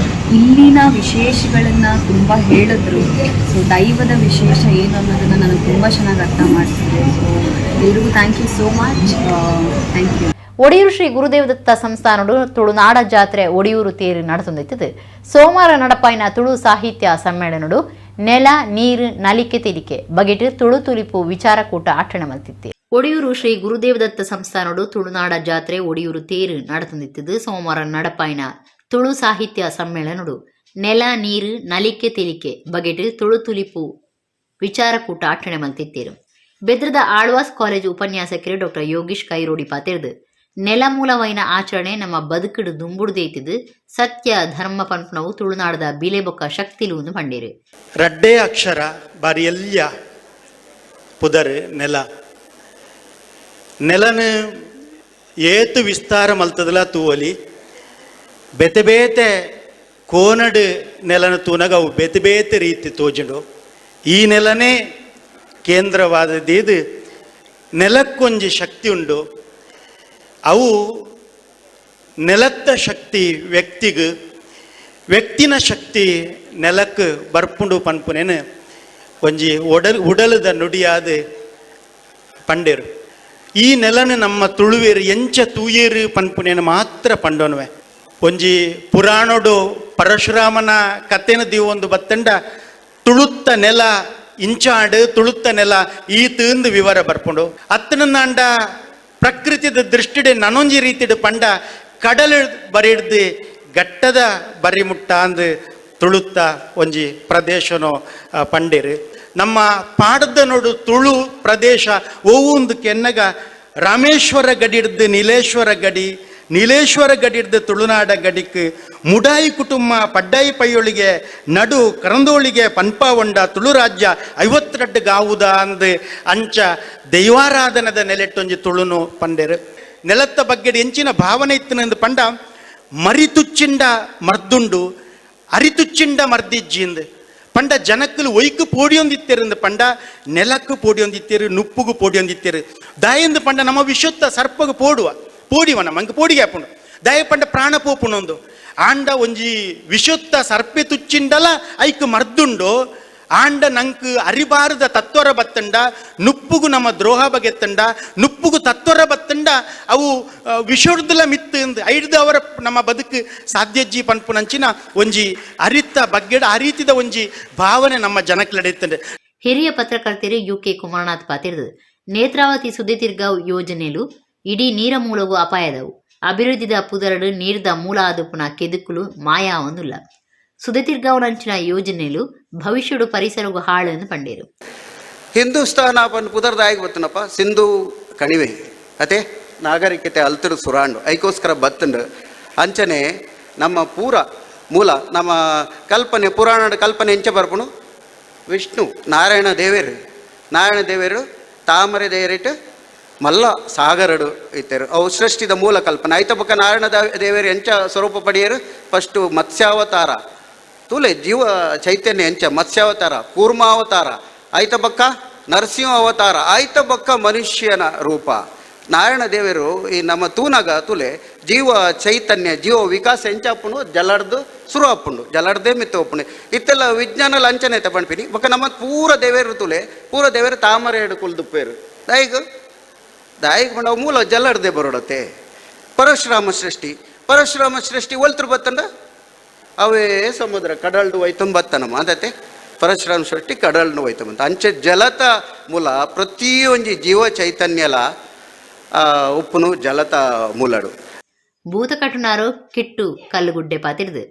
ಇಲ್ಲಿನ ವಿಶೇಷಗಳನ್ನು ತುಂಬ ಹೇಳಿದ್ರು. ಸೊ ದೈವದ ವಿಶೇಷ ಏನು ಅನ್ನೋದನ್ನು ನನಗೆ ತುಂಬ ಚೆನ್ನಾಗಿ ಅರ್ಥ ಮಾಡಿಸಿದ್ರು. ಸೊ ಎಲ್ರಿಗೂ thank you so much, thank you. Odiyoor Shri Gurudevadatta ಸಂಸ್ಥಾನಡು ತುಳುನಾಡ ಜಾತ್ರೆ ಒಡಿಯೂರು ತೇರು ನಡೆಸೊಂದಿತ್ತದು. ಸೋಮವಾರ ನಡಪಾಯಿನ ತುಳು ಸಾಹಿತ್ಯ ಸಮ್ಮೇಳನಡು ನೆಲ ನೀರು ನಲಿಕೆ ತೆಲಿಕೆ ಬಗೆಟ್ ತುಳು ತುಲಿಪು ವಿಚಾರಕೂಟ ಆಚರಣೆ ಮಲ್ತಿತ್ತೆ. ಒಡಿಯೂರು ಶ್ರೀ ಗುರುದೇವದತ್ತ ಸಂಸ್ಥಾನಡು ತುಳುನಾಡ ಜಾತ್ರೆ ಒಡಿಯೂರು ತೇರು ನಡೆತಂದಿತ್ತದು. ಸೋಮವಾರ ನಡಪಾಯಿನ ತುಳು ಸಾಹಿತ್ಯ ಸಮ್ಮೇಳನಡು ನೆಲ ನೀರು ನಲಿಕೆ ತೆಲಿಕೆ ಬಗೆಟ್ ತುಳು ತುಲಿಪು ವಿಚಾರಕೂಟ ಆಚರಣೆ ಮಲ್ತಿತ್ತೇರು. ಬೆದ್ರದ ಆಳ್ವಾಸ್ ಕಾಲೇಜು ಉಪನ್ಯಾಸಕರು ಡಾಕ್ಟರ್ ಯೋಗೀಶ್ ಕೈರೋಡಿ ಪಾತಿರ್ದು ನೆಲಮೂಲವೈನ ಆಚರಣೆ ನಮ್ಮ ಬದುಕುಡು ದುಂಬುಡುದೇತಿದು ಸತ್ಯ ಧರ್ಮ ಪನ್ಪುನವು ತುಳುನಾಡದ ಬಿಲೆ ಬೊಕ್ಕ ಶಕ್ತಿಲು ಎಂದು ಪಂಡೇರು. ರಡ್ಡೇ ಅಕ್ಷರ ಬಾರಿಯಲ್ಯ ಪುದರ್ ನೆಲ. ನೆಲನು ಏತು ವಿಸ್ತಾರ ಮಲ್ತದಲ ತೂವಲಿ ಬೇತೆ ಬೇತೆ ಕೋನಡು ನೆಲನ ತೂನಗ ಅವು ಬೇತೆ ಬೇತೆ ರೀತಿ ತೋಜುಂಡು. ಈ ನೆಲನೇ ಕೇಂದ್ರವಾದದ್ದು. ನೆಲಕ್ಕೊಂಜಿ ಶಕ್ತಿ ಉಂಡು. ಅವು ನೆಲತ್ತ ಶಕ್ತಿ ವ್ಯಕ್ತಿಗೆ, ವ್ಯಕ್ತಿನ ಶಕ್ತಿ ನೆಲಕ್ಕೆ ಬರ್ಪುಂಡು ಪನ್ಪುನೇನು ಒಂಜಿ ಉಡಲದ ನುಡಿಯಾದ ಪಂಡೇರು. ಈ ನೆಲನ ನಮ್ಮ ತುಳುವೇರು ಎಂಚ ತೂಯೇರು ಪನ್ಪುನೇನು ಮಾತ್ರ ಪಂಡೋನುವೆ. ಒಂಜಿ ಪುರಾಣೋಡು ಪರಶುರಾಮನ ಕತೆನ ಒಂದು ಬತ್ತಂಡ ತುಳುತ್ತ ನೆಲ ಇಂಚಾಡು ತುಳುತ್ತ ನೆಲ ಈ ತೂಂದು ವಿವರ ಬರ್ಪುಂಡು. ಅತ್ತನಂಡ ಪ್ರಕೃತಿದ ದೃಷ್ಟಿಡೆ ನನೊಂಜಿ ರೀತಿಡು ಪಂಡ ಕಡಲು ಬರಿಡ್ದು ಗಟ್ಟದ ಬರಿ ಮುಟ್ಟ ಅಂದು ತುಳುತ್ತ ಒಂಜಿ ಪ್ರದೇಶನೋ ಪಂಡಿರು. ನಮ್ಮ ಪಾಡದ ನೋಡು ತುಳು ಪ್ರದೇಶ ಒವ್ವೊಂದು ಕೆನ್ನಗ ರಾಮೇಶ್ವರ ಗಡಿ ಹಿಡ್ದು ನೀಲೇಶ್ವರ ಗಡಿ, Nileshwar ಗಡಿಡ್ದು ತುಳುನಾಡ ಗಡಿಕ್ ಮುಡಾಯಿ ಕುಟುಂಬ ಪಡ್ಡಾಯಿ ಪೈಯೊಳಿಗೆ ನಡು ಕರಂದೋಳಿಗೆ ಪನ್ಪಾವಂಡ ತುಳು ರಾಜ್ಯ 52 ಗಾವುದ ಅಂದ್ ಅಂಚ ದೈವಾರಾಧನದ ನೆಲೆಟ್ಟೊಂಜಿ ತುಳುನು ಪಂಡೆರು. ನೆಲತ್ತ ಬಗ್ಗೆ ಎಂಚಿನ ಭಾವನೆ ಇತ್ತಿನಂದು ಪಂಡ ಮರಿತುಚ್ಚಿಂಡ ಮರ್ದುಂಡು ಅರಿತುಚ್ಚಿಂಡ ಮರ್ದಿಜ್ಜಿಂದು ಪಂಡ ಜನಕ್ಕಲು ಒಯ್ಕು ಪೋಡಿಯೊಂದಿತ್ತೆರಂದು ಪಂಡ ನೆಲಕ್ಕು ಪೋಡಿಯೊಂದಿತ್ತೇರು ನುಪ್ಪುಗು ಪೋಡಿಯೊಂದಿತ್ತೇರು ದಾಯಂದು ಪಂಡ ನಮ್ಮ ವಿಶುದ್ಧ ಸರ್ಪಗು ಪೋಡುವ ಪೋಡಿವ ನಮ್ಮ ಅಂಕ ಪೋಡಿಗೆ ಹಾಪುಂಡು ದಯ ಪಂಡ ಪ್ರಾಣ ಪೋಪುಣೊಂದು ಆಂಡ ಒಂಜಿ ವಿಶುದ್ಧ ಸರ್ಪೆ ತುಚ್ಚಿಂಡಲ ಐಕ್ ಮರ್ದುಂಡು ಆಂಡ ನಂಕ್ ಅರಿಬಾರದ ತತ್ವರ ಬತ್ತಂಡ ನುಪ್ಪುಗು ನಮ್ಮ ದ್ರೋಹ ಬಗೆತ್ತಂಡ ನುಪ್ಪುಗು ತತ್ವರ ಬತ್ತಂಡ ಅವು ವಿಶುದ್ಧಲ ಮಿತ್ತು ಐಡ್ದು ಅವರ ನಮ್ಮ ಬದುಕು ಸಾಧ್ಯಜ್ಜಿ ಪನ್ಪುನಂಚಿನ ಒಂಜಿ ಅರಿತ ಬಗ್ಗೆಡ ಅರಿತಿದ ಒಂಜಿ ಭಾವನೆ ನಮ್ಮ ಜನಕ್ಕೆ. ಹಿರಿಯ ಪತ್ರಕರ್ತರು ಯುಕೆ ಕುಮಾರನಾಥ್ ಪಾತಿರ್ದು ನೇತ್ರಾವತಿ ಸುದ್ದಿತಿರ್ಗ ಯೋಜನೆಲು ಇಡೀ ನೀರ ಮೂಲವು ಅಪಾಯದವು ಅಭಿವೃದ್ಧಿದ ಪುದರಡು ನೀರ್ದ ಮೂಲ ಆದುಪುನ ಕೆದುಕುಲು ಮಾಯಾವೊಂದುಲ್ಲ ಸುದತಿರ್ಗಾವನಂಚಿನ ಯೋಜನೆಲು ಭವಿಷ್ಯಡು ಪರಿಸರಗು ಹಾಳೆಂದು ಪಂಡೇರು. ಹಿಂದೂಸ್ತಾನ ಪನ್ ಪುದರ್ದಾಯಕ ಬತ್ತನಪ್ಪ ಸಿಂಧು ಕಣಿವೆ ಅತೆ ನಾಗರಿಕತೆ ಅಲ್ತಡು ಸುರಾಂಡು ಐಕೋಸ್ಕರ ಬತ್ತಂಡು ಅಂಚನೆ ನಮ್ಮ ಪೂರ ಮೂಲ ನಮ್ಮ ಕಲ್ಪನೆ ಪುರಾಣದ ಕಲ್ಪನೆ ಎಂಚ ಬರ್ಪುಣು ವಿಷ್ಣು ನಾರಾಯಣ ದೇವೇರು ನಾರಾಯಣ ದೇವೇರು ತಾಮರೆ ದೇರಿಟ್ಟು ಮಲ್ಲ ಸಾಗರಡು ಇತ್ತೇರು ಅವು ಸೃಷ್ಟಿದ ಮೂಲ ಕಲ್ಪನೆ ಐತ ಬೊಕ್ಕ ನಾರಾಯಣ ದೇವೇರು ಎಂಚ ಸ್ವರೂಪ ಪಡೆಯರು ಫಸ್ಟು ಮತ್ಸ್ಯಾವತಾರ ತೂಲೆ ಜೀವ ಚೈತನ್ಯ ಎಂಚ ಮತ್ಸ್ಯಾವತಾರ ಕೂರ್ಮಾವತಾರ ಐತ ಬೊಕ್ಕ ನರಸಿಂಹ ಅವತಾರ ಐತ ಬೊಕ್ಕ ಮನುಷ್ಯನ ರೂಪ ನಾರಾಯಣ ದೇವರು ಈ ನಮ್ಮ ತೂನಗ ತುಲೆ ಜೀವ ಚೈತನ್ಯ ಜೀವ ವಿಕಾಸ ಎಂಚಾಪುಂಡು ಜಲಡ್ದು ಸುರು ಆಪುಂಡು ಜಲಡ್ದೇ ಮಿತ್ತ ಒಪ್ಪುಂಡು ಇತ್ತೆಲ್ಲ ವಿಜ್ಞಾನ ಲಂಚನ ಐತೆ ಪಣ್ಪಿನಿ ಬೊಕ್ಕ ನಮ್ಮ ಪೂರ ದೇವೇರು ತುಲೆ ಪೂರ ದೇವೇರು ತಾಮರೆ ಎಡು ಕುಲ್ದುಪ್ಪೇರು ದಾಯಿಗ ದಾಯಿಗೆ ಬಂಡ ಮೂಲ ಜಲಡ್ದೆ ಬರೋಡತ್ತೆ. ಪರಶುರಾಮ ಸೃಷ್ಟಿ ಪರಶುರಾಮ ಸೃಷ್ಟಿ ಒಲ್ತರು ಬತ್ತಂಡ ಅವೇ ಸಮುದ್ರ ಕಡಲ್ಡು ಹೋಯ್ತಂಬ ಬತ್ತನಮ್ಮ ಅದತ್ತೆ ಪರಶುರಾಮ ಸೃಷ್ಟಿ ಕಡಲ್ಡು ಹೋಯ್ತಂಬಂತ ಅಂಚೆ ಜಲತ ಮೂಲ ಪ್ರತಿಯೊಂಜಿ ಜೀವ ಚೈತನ್ಯಲ ಉಪ್ಪುನು ಜಲತ ಮೂಲಡು. ಭೂತಕಟುನಾರು ಕಿಟ್ಟು ಕಲ್ಲುಗುಡ್ಡೆ ಪಾತಿರ್ದು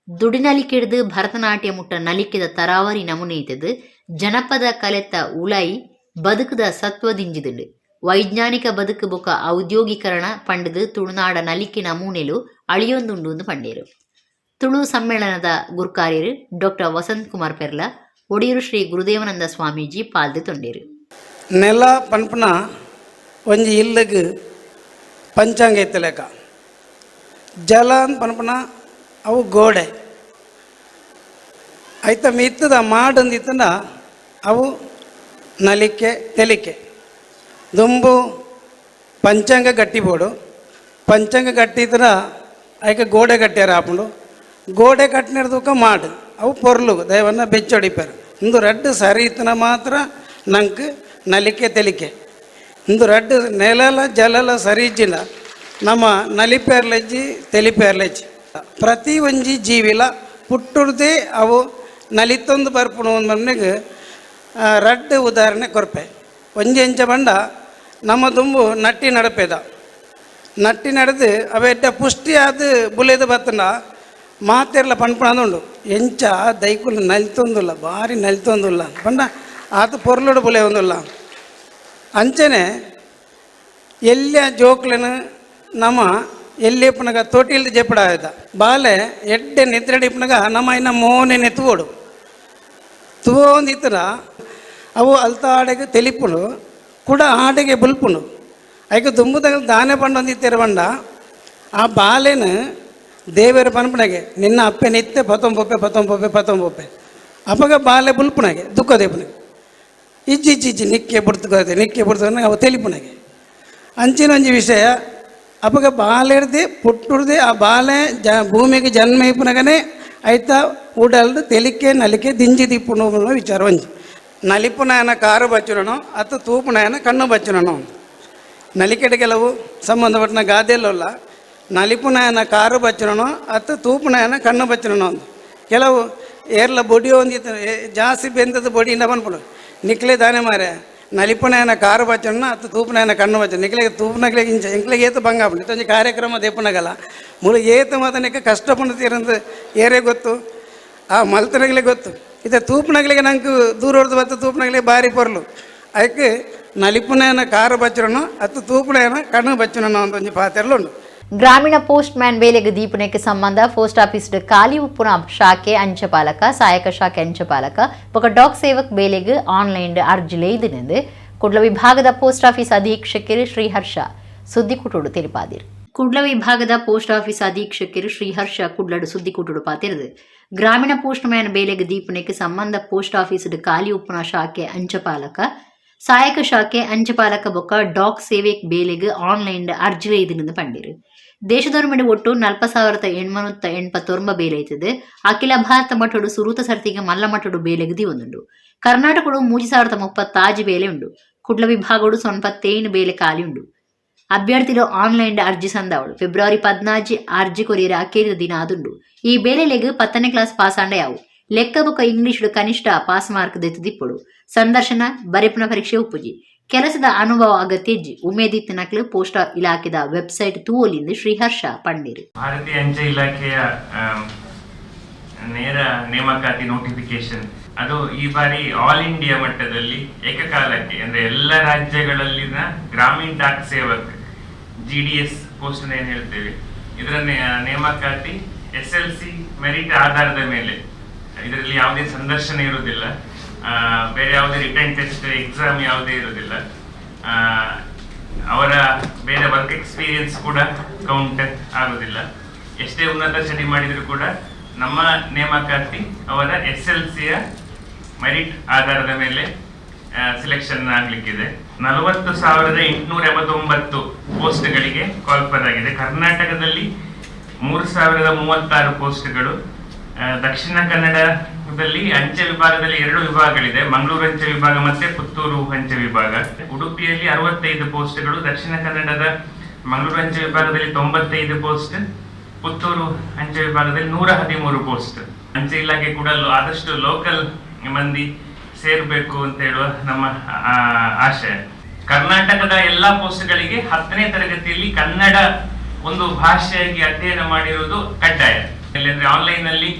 ದುಡಿನಲಿಕಿಡ್ದು ಭರತನಾಟ್ಯ ಮುಟ್ಟ ನಲಿಕಿದ ತರಾವರಿ ನಮೂನೆ ಇತ್ತದು ಜನಪದ ಕಲೆತ ಉಲಾಯಿ ಬದುಕುದ ಸತ್ವದಿಂಜಿದುಂಡು ವೈಜ್ಞಾನಿಕ ಬದುಕು ಬೊಕ ಔದ್ಯೋಗೀಕರಣ ಪಂಡದು ತುಳುನಾಡ ನಲಿಕೆ ನಮೂನೆಲು ಅಳಿಯೊಂದುಂಡು ಎಂದು ಪಂಡೇರು. ತುಳು ಸಮ್ಮೇಳನದ ಗುರ್ಕಾರ್ಯರು ಡಾಕ್ಟರ್ ವಸಂತ್ ಕುಮಾರ್ ಪೆರ್ಲ ಒಡಿಯೂರು ಶ್ರೀ ಗುರುದೇವಾನಂದ ಸ್ವಾಮೀಜಿ ಪಾಲ್ದು ತೊಂಡೇರು. ನೆಲ ಪನ್ಪುನ ಒಂಜಿ ಇಲ್ಲಗ್ ಪಂಚಾಂಗ ಇತ್ತಲೇಕ ಜಲ ಪನ್ಪುನ ಅವು ಗೋಡೆ ಐತ ಮಿತ್ತದ ಮಾಡಂದಿತ್ತಂಡ ಅವು ನಲಿಕೆ ತೆಲಿಕೆ ದುಂಬು ಪಂಚಾಂಗ ಗಟ್ಟಿ ಬೋಡು ಪಂಚಾಂಗ ಗಟ್ಟಿದ್ರ ಐಕ ಗೋಡೆ ಗಟ್ಟಿಯಾರ ಆಪುಂಡು ಗೋಡೆ ಕಟ್ಟಿನಿರ್ದಕ್ಕ ಮಾಡು ಅವು ಪೊರ್ಲು ದಯವನ್ನ ಬೆಚ್ಚೊಡಿಪಾರು ಇಂದು ರಡ್ಡು ಸರಿ ಇತ್ತನ ಮಾತ್ರ ನಂಗೆ ನಲಿಕೆ ತೆಲಿಕೆ ಇಂದು ರಡ್ಡು ನೆಲಲ ಜಲಲ ಸರಿ ಇಜ್ಜಿಲ್ಲ ನಮ್ಮ ನಲಿಪೇರ್ಲೆಜ್ಜಿ ತೆಲಿಪೇರ್ಲೆಜ್ಜಿ ಪ್ರತಿ ಒಂಜಿ ಜೀವಿಲ ಪುಟ್ಟುರ್ದೇ ಅವು ನಲಿತೊಂದು ಬರ್ಪುಣು ಒಂದು ರಡ್ಡು ಉದಾಹರಣೆ ಕೊರ್ಪೆ ಒಂಜಿ ಎಂಚ ಬಂಡ ನಮ್ಮ ದುಂಬು ನಟ್ಟಿ ನಡಪೇದ ನಟ್ಟಿ ನಡೆದು ಅವೆಡ್ಡ ಪುಷ್ಟಿ ಆದ ಬುಲೆದು ಬತ್ತಂಡ ಮಾತೆರ್ಲ ಪನ್ಪುಣದುಂಡು ಎಂಚ ದೈಕುಲು ನಲಿತೊಂದುಲ್ಲ ಭಾರಿ ನಲಿತೊಂದುಲ್ಲ ಪಂಡ ಆತ ಪೊರ್ಲುಡು ಬುಲೆ ಒಂದುಲ್ಲ ಅಂಚನೆ ಎಲ್ಲ ಜೋಕ್ಲೆನ ನಮ್ಮ ಎಲ್ಲಿ ಪುನಗ ತೊಟ್ಟಿಲ್ದ ಜೆಪ್ಪಡ ಆಯ್ತ ಬಾಲೆ ಎಡ್ಡೆ ನಿದ್ರೆಡಿ ಪುನಗ ನಮ್ಮ ಇನ್ನ ಮೋನೆ ನೆತ್ತುವೋಡು ತುವೊಂದಿತ್ತರ ಅವು ಅಲ್ತ ಆಡೆಗೆ ತೆಲಿಪುಂಡು ಕೂಡ ಆಡೆಗೆ ಬುಲ್ಪುಂಡು ಐಕ ದುಂಬುದಾಗ ದಾನೆ ಪಂಡೊಂದಿತ್ತೆರ ಬಂಡ ಆ ಬಾಲೆನ ದೇವರ ಪನ್ಪುಣಗೆ ನಿನ್ನ ಅಪ್ಪೆ ನಿತ್ತೆ ಪತ್ತೊಂಬೊಪ್ಪೆ ಪತ್ತೊಂಬೊಪ್ಪೆ ಪತ್ತೊಂಬೊಪ್ಪೆ ಅಪ್ಪಗ ಬಾಲೆ ಬುಲ್ಪುಣಗೆ ದುಃಖ ದೇಪುಣಗೆ ಇಜ್ಜಿ ಇಜ್ಜಿ ಇಜ್ಜಿ ನಿಕ್ಕೆ ಬುಡ್ತುಕೋದೆ ನಿಕ್ಕೆ ಬುಡ್ತು ಅವು ತೆಲಿಪುಣಗೆ ಅಂಚಿನ ಒಂಜಿ ವಿಷಯ ಅಪ್ಪಗ ಬಾಲೆರ್ದೆ ಪುಟ್ಟುರ್ದೆ ಆ ಬಾಲೆ ಜ ಭೂಮಿಗೆ ಜನ್ಮ ಇಪ್ಪುನಗನೆ ಐತ ಉಡಲ್ದು ತೆಲಿಕೆ ನಲಿಕೆ ದಿಂಜಿ ದಿಪ್ಪುನು ವಿಚಾರ ಒಂಜಿ ನಲಿಪುನಾಯನ ಕಾರು ಬಚ್ಚುನೋ ಅತ್ತ ತೂಪುನಾಯನ ಕಣ್ಣು ಬಚ್ಚುನೋ ನಲಿಕೆಡೆ ಕೆಲವು ಸಂಬಂಧಪಟ್ಟ ಗಾದೆಲ್ಲಲ್ಲ ನಲಿಪುನಾಯನ ಕಾರು ಬಚ್ಚುನೋ ಅತ್ತ ತೂಪುನಾಯನ ಕಣ್ಣು ಬಚ್ಚುನೋ ಅಂತ ಕೆಲವು ಏರ್ಲ ಬೊಡಿ ಒಂದಿತ್ತು ಜಾಸ್ತಿ ಬೆಂದದ್ದು ಬೊಡಿಯಿಂದ ಬಂದ್ಬಿಡು ನಿಕ್ಲೆ ದಾನೆ ಮಾರೆ ನಲಿಪುನಾಯನ ಕಾರು ಬಚ್ಚುನ ಅತ್ತ ತೂಪುನಾಯನ ಕಣ್ಣು ಬಚ್ಚು ನಿಕ್ಲೆಗೆ ತೂಪುನಗ್ಲಿಗೆ ಇಂಚ ಇಂಕ್ಲೆಗೆ ಏತು ಭಂಗ ಆಪುಂಡು ಇತ್ತೊಂಜಿ ಕಾರ್ಯಕ್ರಮ ದೆಪ್ಪುನಗಲ್ಲ ಮುಳು ಏತು ಮಾತನಕ್ಕೆ ಕಷ್ಟ ಪಂಡು ಏರೇ ಗೊತ್ತು ಆ ಮಲ್ತನಗಲೇ ಗೊತ್ತು ಇತ್ತೆ ತೂಪುನಗಲಿಗೆ ನಂಗೆ ದೂರ ಹೊಡೆದು ಬತ್ತ ತೂಪುನಗಲಿಗೆ ಭಾರಿ ಪೊರ್ಲು ಅದಕ್ಕೆ ನಲಿಪುನೇನ ಕಾರು ಬಚ್ಚರನು ಅತ್ತು ತೂಪುನೇನ ಕಣ್ಣು ಬಚ್ಚರನು ಅಂತ ಒಂಜಿ ಪಾತೆರ್ಲುಂಡು. ಗ್ರಾಮೀಣ ಪೋಸ್ಟ್ ಮ್ಯಾನ್ ಬೇಲೆಗೆ ದೀಪನಕ್ಕೆ ಸಂಬಂಧ ಪೋಸ್ಟ್ ಆಫೀಸ್ ಖಾಲಿ ಉಪ್ಪುನ ಶಾಖೆ ಅಂಚಪಾಲಕ, ಸಹಾಯಕ ಶಾಖೆ ಅಂಚಪಾಲಕ ಬೊಕ ಡಾಕ್ ಸೇವಕ್ ಬೇಲೆಗೆ ಆನ್ಲೈನ್ ಅರ್ಜಿ ಲೇದಿನಿಂದು ಕುಡ್ಲ ವಿಭಾಗದ ಪೋಸ್ಟ್ ಆಫೀಸ್ ಅಧೀಕ್ಷಕರು ಶ್ರೀಹರ್ಷ ಸುದ್ದಿಕೂಟೋಡು ತಿಳಿಪಾದಿರು. ಕುಡ್ಲ ವಿಭಾಗದ ಪೋಸ್ಟ್ ಆಫೀಸ್ ಅಧೀಕ್ಷಕರು ಶ್ರೀಹರ್ಷ ಕುಡ್ಲಡು ಸುದ್ದಿಕೂಟೋಡು ಪಾತಿರದು. ಗ್ರಾಮೀಣ ಪೋಸ್ಟ್ ಮ್ಯಾನ್ ಬೇಲೆಗೆ ದೀಪನಕ್ಕೆ ಸಂಬಂಧ ಪೋಸ್ಟ್ ಆಫೀಸ್ ಖಾಲಿ ಉಪ್ಪುನ ಶಾಖೆ ಅಂಚಪಾಲಕ, ಸಹಾಯಕ ಶಾಖೆ ಅಂಚಪಾಲಕ ಬೊಕ್ಕ ಡಾಕ್ ಸೇವೆ ಬೇಲೆಗೆ ಆನ್ಲೈನ್ ಅರ್ಜಿ ಲೇದಿನಿಂದು ಪಂಡಿರು. ದೇಶದೊರ್ಮೆಡು ಒಟ್ಟು 40,889 ಬೇಲೆ ಐತದೆ. ಅಖಿಲ ಭಾರತ ಮಟ್ಟಡು ಸುರೂತ ಸರ್ತಿಗೆ ಮಲ್ಲ ಮಟ್ಟಡು ಬೇಲೆಗೆ ದಿವೊಂದುಂಡು. ಕರ್ನಾಟಕಡು 3,036 ಬೇಲೆ ಉಂಡು. ಕುಡ್ಲ ವಿಭಾಗಡು 97 ಬೇಲೆ ಖಾಲಿ ಉಂಡು. ಅಭ್ಯರ್ಥಿಲು ಆನ್ಲೈನ್ ಅರ್ಜಿ ಸಂದಾವಳು. ಫೆಬ್ರವರಿ 14 ಅರ್ಜಿ ಕೊರಿಯರ ಅಕೇರಿದ ದಿನ ಆದುಂಡು. ಈ ಬೇಲೆಲೆಗ್ 10ನೇ ಕ್ಲಾಸ್ ಪಾಸ್ ಆಂಡ ಯಾವು. ಲೆಕ್ಕ ಬೊಕ ಇಂಗ್ಲಿಷ್ ಕನಿಷ್ಠ ಪಾಸ್ ಮಾರ್ಕ್ ದೆತ್ತುದಿಪ್ಪೊಡು. ಸಂದರ್ಶನ ಬರೆಪುನ ಪರೀಕ್ಷೆ ಉಪ್ಪುಜಿ. ಕೆಲಸದ ಅನುಭವ ಅಗತ್ಯ. ಉಮೇದಿತ್ತ ನಕಲು ಪೋಸ್ಟ್ ಇಲಾಖೆದ ವೆಬ್ಸೈಟ್ ತೂವೊಲಿಂದು ಶ್ರೀಹರ್ಷ ಪಂಡಿರು. ಭಾರತೀಯ ಅಂಚೆ ಇಲಾಖೆಯ ನೇರ ನೇಮಕಾತಿ ನೋಟಿಫಿಕೇಶನ್ ಅದು ಈ ಬಾರಿ ಆಲ್ ಇಂಡಿಯಾ ಮಟ್ಟದಲ್ಲಿ ಏಕಕಾಲಕ್ಕೆ ಅಂದ್ರೆ ಎಲ್ಲ ರಾಜ್ಯಗಳಲ್ಲಿನ ಗ್ರಾಮೀಣ ಡಾಕ್ ಸೇವಕ್ GDS post ಏನು ಹೇಳ್ತೇವೆ ಇದರ ನೇಮಕಾತಿ SLC merit ಆಧಾರದ ಮೇಲೆ. ಇದರಲ್ಲಿ ಯಾವುದೇ ಸಂದರ್ಶನ ಇರುವುದಿಲ್ಲ, ಬೇರೆ ಯಾವುದೇ return test exam ಯಾವುದೇ ಇರುವುದಿಲ್ಲ, ಅವರ ಬೇರೆ ವರ್ಕ್ ಎಕ್ಸ್ಪೀರಿಯನ್ಸ್ ಕೂಡ ಕೌಂಟ್ ಆಗುವುದಿಲ್ಲ. ಎಷ್ಟೇ ಉನ್ನತ ಸ್ಟಡಿ ಮಾಡಿದರೂ ಕೂಡ ನಮ್ಮ ನೇಮಕಾತಿ ಅವರ SLCಯ ಮೆರಿಟ್ ಆಧಾರದ ಮೇಲೆ ಸೆಲೆಕ್ಷನ್ ಆಗಲಿಕ್ಕಿದೆ. 40,889 ಪೋಸ್ಟ್ಗಳಿಗೆ ಕಾಲ್ಫರ್ ಆಗಿದೆ. ಕರ್ನಾಟಕದಲ್ಲಿ 3,036 ಪೋಸ್ಟ್ಗಳು. ದಕ್ಷಿಣ ಕನ್ನಡದಲ್ಲಿ ಅಂಚೆ ವಿಭಾಗದಲ್ಲಿ 2 ವಿಭಾಗಗಳಿದೆ, ಮಂಗಳೂರು ಅಂಚೆ ವಿಭಾಗ ಮತ್ತೆ ಪುತ್ತೂರು ಅಂಚೆ ವಿಭಾಗ. ಉಡುಪಿಯಲ್ಲಿ 65 ಪೋಸ್ಟ್ಗಳು, ದಕ್ಷಿಣ ಕನ್ನಡದ ಮಂಗಳೂರು ಅಂಚೆ ವಿಭಾಗದಲ್ಲಿ 95 ಪೋಸ್ಟ್, ಪುತ್ತೂರು ಅಂಚೆ ವಿಭಾಗದಲ್ಲಿ 113 ಪೋಸ್ಟ್. ಅಂಚೆ ಇಲಾಖೆ ಕೂಡ ಆದಷ್ಟು ಲೋಕಲ್ ಮಂದಿ ಸೇರ್ಬೇಕು ಅಂತ ಹೇಳುವ ನಮ್ಮ ಆಶಯ. ಕರ್ನಾಟಕದ ಎಲ್ಲಾ ಪೋಸ್ಟ್ಗಳಿಗೆ 10ನೇ ತರಗತಿಯಲ್ಲಿ ಕನ್ನಡ ಒಂದು ಭಾಷೆಯಾಗಿ ಅಧ್ಯಯನ ಮಾಡಿರುವುದು ಕಡ್ಡಾಯ. ಅಂದ್ರೆ ಆನ್ಲೈನ್ ಅಲ್ಲಿ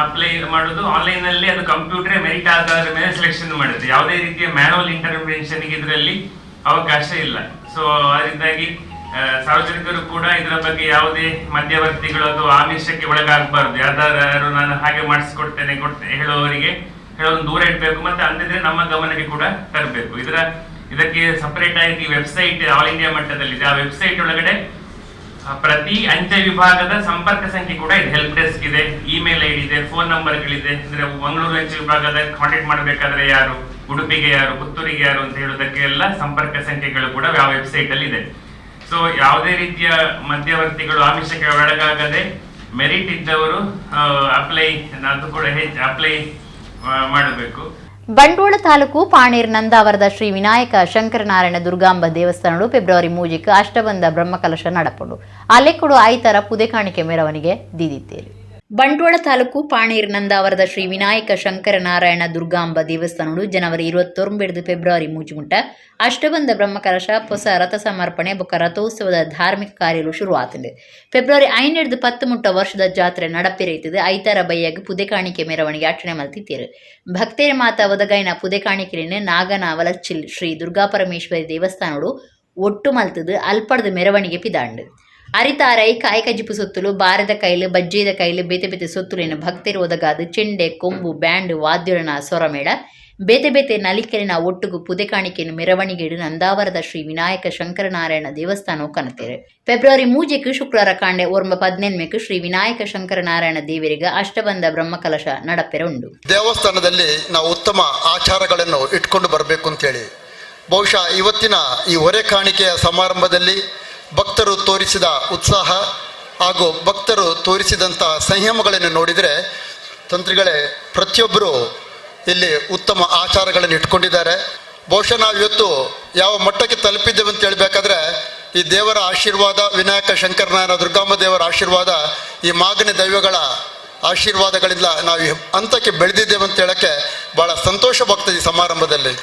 ಅಪ್ಲೈ ಮಾಡೋದು, ಆನ್ಲೈನ್ ಅಲ್ಲಿ ಅದು ಕಂಪ್ಯೂಟರ್ ಮೆರಿಟ್ ಆಧಾರದ ಮೇಲೆ ಸೆಲೆಕ್ಷನ್ ಮಾಡುತ್ತೆ. ಯಾವುದೇ ರೀತಿಯ ಮ್ಯಾನುವಲ್ ಇಂಟರ್ವೆನ್ಷನ್ ಇದರಲ್ಲಿ ಅವಕಾಶ ಇಲ್ಲ. ಸೊ ಅದರಿಂದಾಗಿ ಸಾರ್ವಜನಿಕರು ಕೂಡ ಇದರ ಬಗ್ಗೆ ಯಾವುದೇ ಮಧ್ಯವರ್ತಿಗಳು ಅಥವಾ ಆಮಿಷಕ್ಕೆ ಒಳಗಾಗಬಾರದು. ಯಾರು ನಾನು ಹಾಗೆ ಮಾಡಿಸ್ಕೊಡ್ತೇನೆ ಹೇಳುವವರಿಗೆ ಹೇಳೋದು ದೂರ ಇಡಬೇಕು, ಮತ್ತೆ ಅಂತಿದ್ರೆ ನಮ್ಮ ಗಮನಕ್ಕೆ ಕೂಡ ತರಬೇಕು. ಇದಕ್ಕೆ ಸಪರೇಟ್ ಆಗಿ website all India ಮಟ್ಟದಲ್ಲಿದೆ. ಆ ವೆಬ್ಸೈಟ್ ಒಳಗಡೆ ಪ್ರತಿ ಅಂಚೆ ವಿಭಾಗದ ಸಂಪರ್ಕ ಸಂಖ್ಯೆ ಕೂಡ ಇದೆ, ಹೆಲ್ಪ್ ಡೆಸ್ಕ್ ಇದೆ, ಇಮೇಲ್ ಐಡಿ ಇದೆ, ಫೋನ್ ನಂಬರ್ಗಳಿದೆ. ಅಂದ್ರೆ ಮಂಗಳೂರು ಅಂಚೆ ವಿಭಾಗದ ಕಾಂಟ್ಯಾಕ್ಟ್ ಮಾಡಬೇಕಾದ್ರೆ ಯಾರು, ಉಡುಪಿಗೆ ಯಾರು, ಪುತ್ತೂರಿಗೆ ಯಾರು ಅಂತ ಹೇಳೋದಕ್ಕೆ ಎಲ್ಲ ಸಂಪರ್ಕ ಸಂಖ್ಯೆಗಳು ಕೂಡ ಆ ವೆಬ್ಸೈಟ್ ಅಲ್ಲಿ ಇದೆ. ಸೊ ಯಾವುದೇ ರೀತಿಯ ಮಧ್ಯವರ್ತಿಗಳು ಆಮಿಷಕ್ಕೆ ಒಳಗಾಗದೆ ಮೆರಿಟ್ ಇದ್ದವರು ಅಪ್ಲೈ ಅದು ಕೂಡ ಹೆಚ್ಚು ಅಪ್ಲೈ ಮಾಡಬೇಕು. ಬಂಟ್ವಾಳ ತಾಲೂಕು ಪಾಣೇರ್ ನಂದಾವರದ ಶ್ರೀ ವಿನಾಯಕ ಶಂಕರನಾರಾಯಣ ದುರ್ಗಾಂಬ ದೇವಸ್ಥಾನಡು ಫೆಬ್ರವರಿ 3ಕ್ಕೆ ಅಷ್ಟಬಂಧ ಬ್ರಹ್ಮಕಲಶ ನಡಪುಂಡು. ಅಲೆಕ್ಕುಡು ಐತರ ಪುದೆ ಕಾಣಿಕೆ ಮೆರವಣಿಗೆ ದೀದಿತ್ತೇರು. ಬಂಟ್ವಾಳ ತಾಲೂಕು ಪಾಣೇರ್ ನಂದಾವರದ ಶ್ರೀ ವಿನಾಯಕ ಶಂಕರನಾರಾಯಣ ದುರ್ಗಾಂಬ ದೇವಸ್ಥಾನಡು ಜನವರಿ 29 ಫೆಬ್ರವರಿ 3 ಮುಟ್ಟ ಅಷ್ಟಬಂಧ ಬ್ರಹ್ಮಕಲಶ ಹೊಸ ರಥ ಸಮರ್ಪಣೆ ಬೊಕ್ಕ ರಥೋತ್ಸವದ ಧಾರ್ಮಿಕ ಕಾರ್ಯಲು ಶುರುವಾತಂಡು. ಫೆಬ್ರವರಿ 5 10 ಮುಟ್ಟ ವರ್ಷದ ಜಾತ್ರೆ ನಡಪಿರೈತದೆ. ಐತಾರ ಬೈಯಾಗ ಪುದೆ ಕಾಣಿಕೆ ಮೆರವಣಿಗೆ ಅರ್ಚನೆ ಮಲ್ತಿತ್ತೇರು. ಭಕ್ತೇರ ಮಾತ ಒದಗೈನ ಪುದೆ ಕಾಣಿಕೆಯನ್ನು ನಾಗನ ವಲಚ್ಚಿಲ್ ಶ್ರೀ ದುರ್ಗಾಪರಮೇಶ್ವರಿ ದೇವಸ್ಥಾನಡು ಒಟ್ಟು ಮಲ್ತದು ಅಲ್ಪಡದ ಮೆರವಣಿಗೆ ಪಿದಾಂಡು. ಅರಿತಾರೈ ಕಾಯ್ಕಜಿಪು ಸೊತ್ತುಲು, ಬಾರದ ಕೈಲು, ಬಜ್ಜೆದ ಕೈಲು, ಬೇತೆ ಬೇತೆ ಸೊತ್ತುಲೇನು ಭಕ್ತರು ಒದಗಾದು ಚೆಂಡೆ, ಕೊಂಬು, ಬ್ಯಾಂಡ್, ವಾದ್ಯನ ಸೊರಮೇಳ, ಬೇತೆ ಬೇತೆ ನಲಿಕೆಲಿನ ಒಟ್ಟುಗು ಪುದೆ ಕಾಣಿಕೆಯನ್ನು ಮೆರವಣಿಗೆಡು ನಂದಾವರದ ಶ್ರೀ ವಿನಾಯಕ ಶಂಕರನಾರಾಯಣ ದೇವಸ್ಥಾನ ಕನತೇರು. ಫೆಬ್ರವರಿ 3ಕ್ಕೆ ಶುಕ್ರವಾರ ಕಾಂಡೆ 9:15 ಶ್ರೀ ವಿನಾಯಕ ಶಂಕರನಾರಾಯಣ ದೇವರಿಗೆ ಅಷ್ಟಬಂಧ ಬ್ರಹ್ಮಕಲಶ ನಡಪೆರ ಉಂಡು. ದೇವಸ್ಥಾನದಲ್ಲಿ ನಾವು ಉತ್ತಮ ಆಚಾರಗಳನ್ನು ಇಟ್ಕೊಂಡು ಬರಬೇಕು ಅಂತೇಳಿ ಬಹುಶಃ ಇವತ್ತಿನ ಈ ಹೊರೆ ಕಾಣಿಕೆಯ ಸಮಾರಂಭದಲ್ಲಿ ಭಕ್ತರು ತೋರಿಸಿದ ಉತ್ಸಾಹ ಹಾಗೂ ಭಕ್ತರು ತೋರಿಸಿದಂಥ ಸಂಯಮಗಳನ್ನು ನೋಡಿದರೆ ತಂತ್ರಿಗಳೇ ಪ್ರತಿಯೊಬ್ಬರು ಇಲ್ಲಿ ಉತ್ತಮ ಆಚಾರಗಳನ್ನು ಇಟ್ಕೊಂಡಿದ್ದಾರೆ. ಬಹುಶಃ ನಾವು ಇವತ್ತು ಯಾವ ಮಟ್ಟಕ್ಕೆ ತಲುಪಿದ್ದೇವೆ ಅಂತ ಹೇಳಬೇಕಾದ್ರೆ ಈ ದೇವರ ಆಶೀರ್ವಾದ, ವಿನಾಯಕ ಶಂಕರನಾರಾಯಣ ದುರ್ಗಾಂಬ ದೇವರ ಆಶೀರ್ವಾದ, ಈ ಮಾಗನಿ ದೈವಗಳ ಆಶೀರ್ವಾದಗಳಿಂದ ನಾವು ಈ ಹಂತಕ್ಕೆ ಬೆಳೆದಿದ್ದೇವೆ ಅಂತ ಹೇಳಕ್ಕೆ ಬಹಳ ಸಂತೋಷವಾಗ್ತದೆ ಈ ಸಮಾರಂಭದಲ್ಲಿ.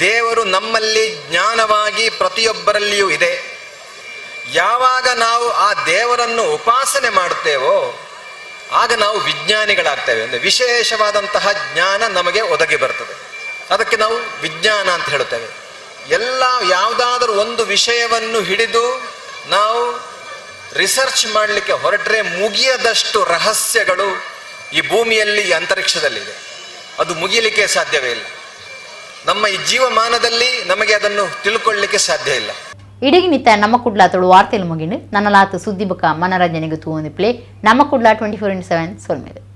ದೇವರು ನಮ್ಮಲ್ಲಿ ಜ್ಞಾನವಾಗಿ ಪ್ರತಿಯೊಬ್ಬರಲ್ಲಿಯೂ ಇದೆ. ಯಾವಾಗ ನಾವು ಆ ದೇವರನ್ನು ಉಪಾಸನೆ ಮಾಡುತ್ತೇವೋ ಆಗ ನಾವು ವಿಜ್ಞಾನಿಗಳಾಗ್ತೇವೆ. ಅಂದರೆ ವಿಶೇಷವಾದಂತಹ ಜ್ಞಾನ ನಮಗೆ ಒದಗಿ ಬರ್ತದೆ. ಅದಕ್ಕೆ ನಾವು ವಿಜ್ಞಾನ ಅಂತ ಹೇಳುತ್ತೇವೆ. ಎಲ್ಲ ಯಾವುದಾದರೂ ಒಂದು ವಿಷಯವನ್ನು ಹಿಡಿದು ನಾವು ರಿಸರ್ಚ್ ಮಾಡಲಿಕ್ಕೆ ಹೊರಟ್ರೆ ಮುಗಿಯದಷ್ಟು ರಹಸ್ಯಗಳು ಈ ಭೂಮಿಯಲ್ಲಿ, ಈ ಅಂತರಿಕ್ಷದಲ್ಲಿದೆ. ಅದು ಮುಗಿಯಲಿಕ್ಕೆ ಸಾಧ್ಯವೇ ಇಲ್ಲ. ನಮ್ಮ ಈ ಜೀವಮಾನದಲ್ಲಿ ನಮಗೆ ಅದನ್ನು ತಿಳ್ಕೊಳ್ಳಿಕ್ಕೆ ಸಾಧ್ಯ ಇಲ್ಲ. ಇಡೀ ನಮ್ಮ ಕುಡ್ಲ ತುಳು ವಾರ್ತೆಲು ಮುಗಿಂಡು. ನನ್ನಲಾತು ಸುದ್ದಿ ಬೊಕ ಮನರಂಜನೆಗೆ ತೂವೊಂದಿಪ್ಲೆ ನಮ್ಮ ಕುಡ್ಲ 24x7. ಸೊಲ್ಮೆಲು.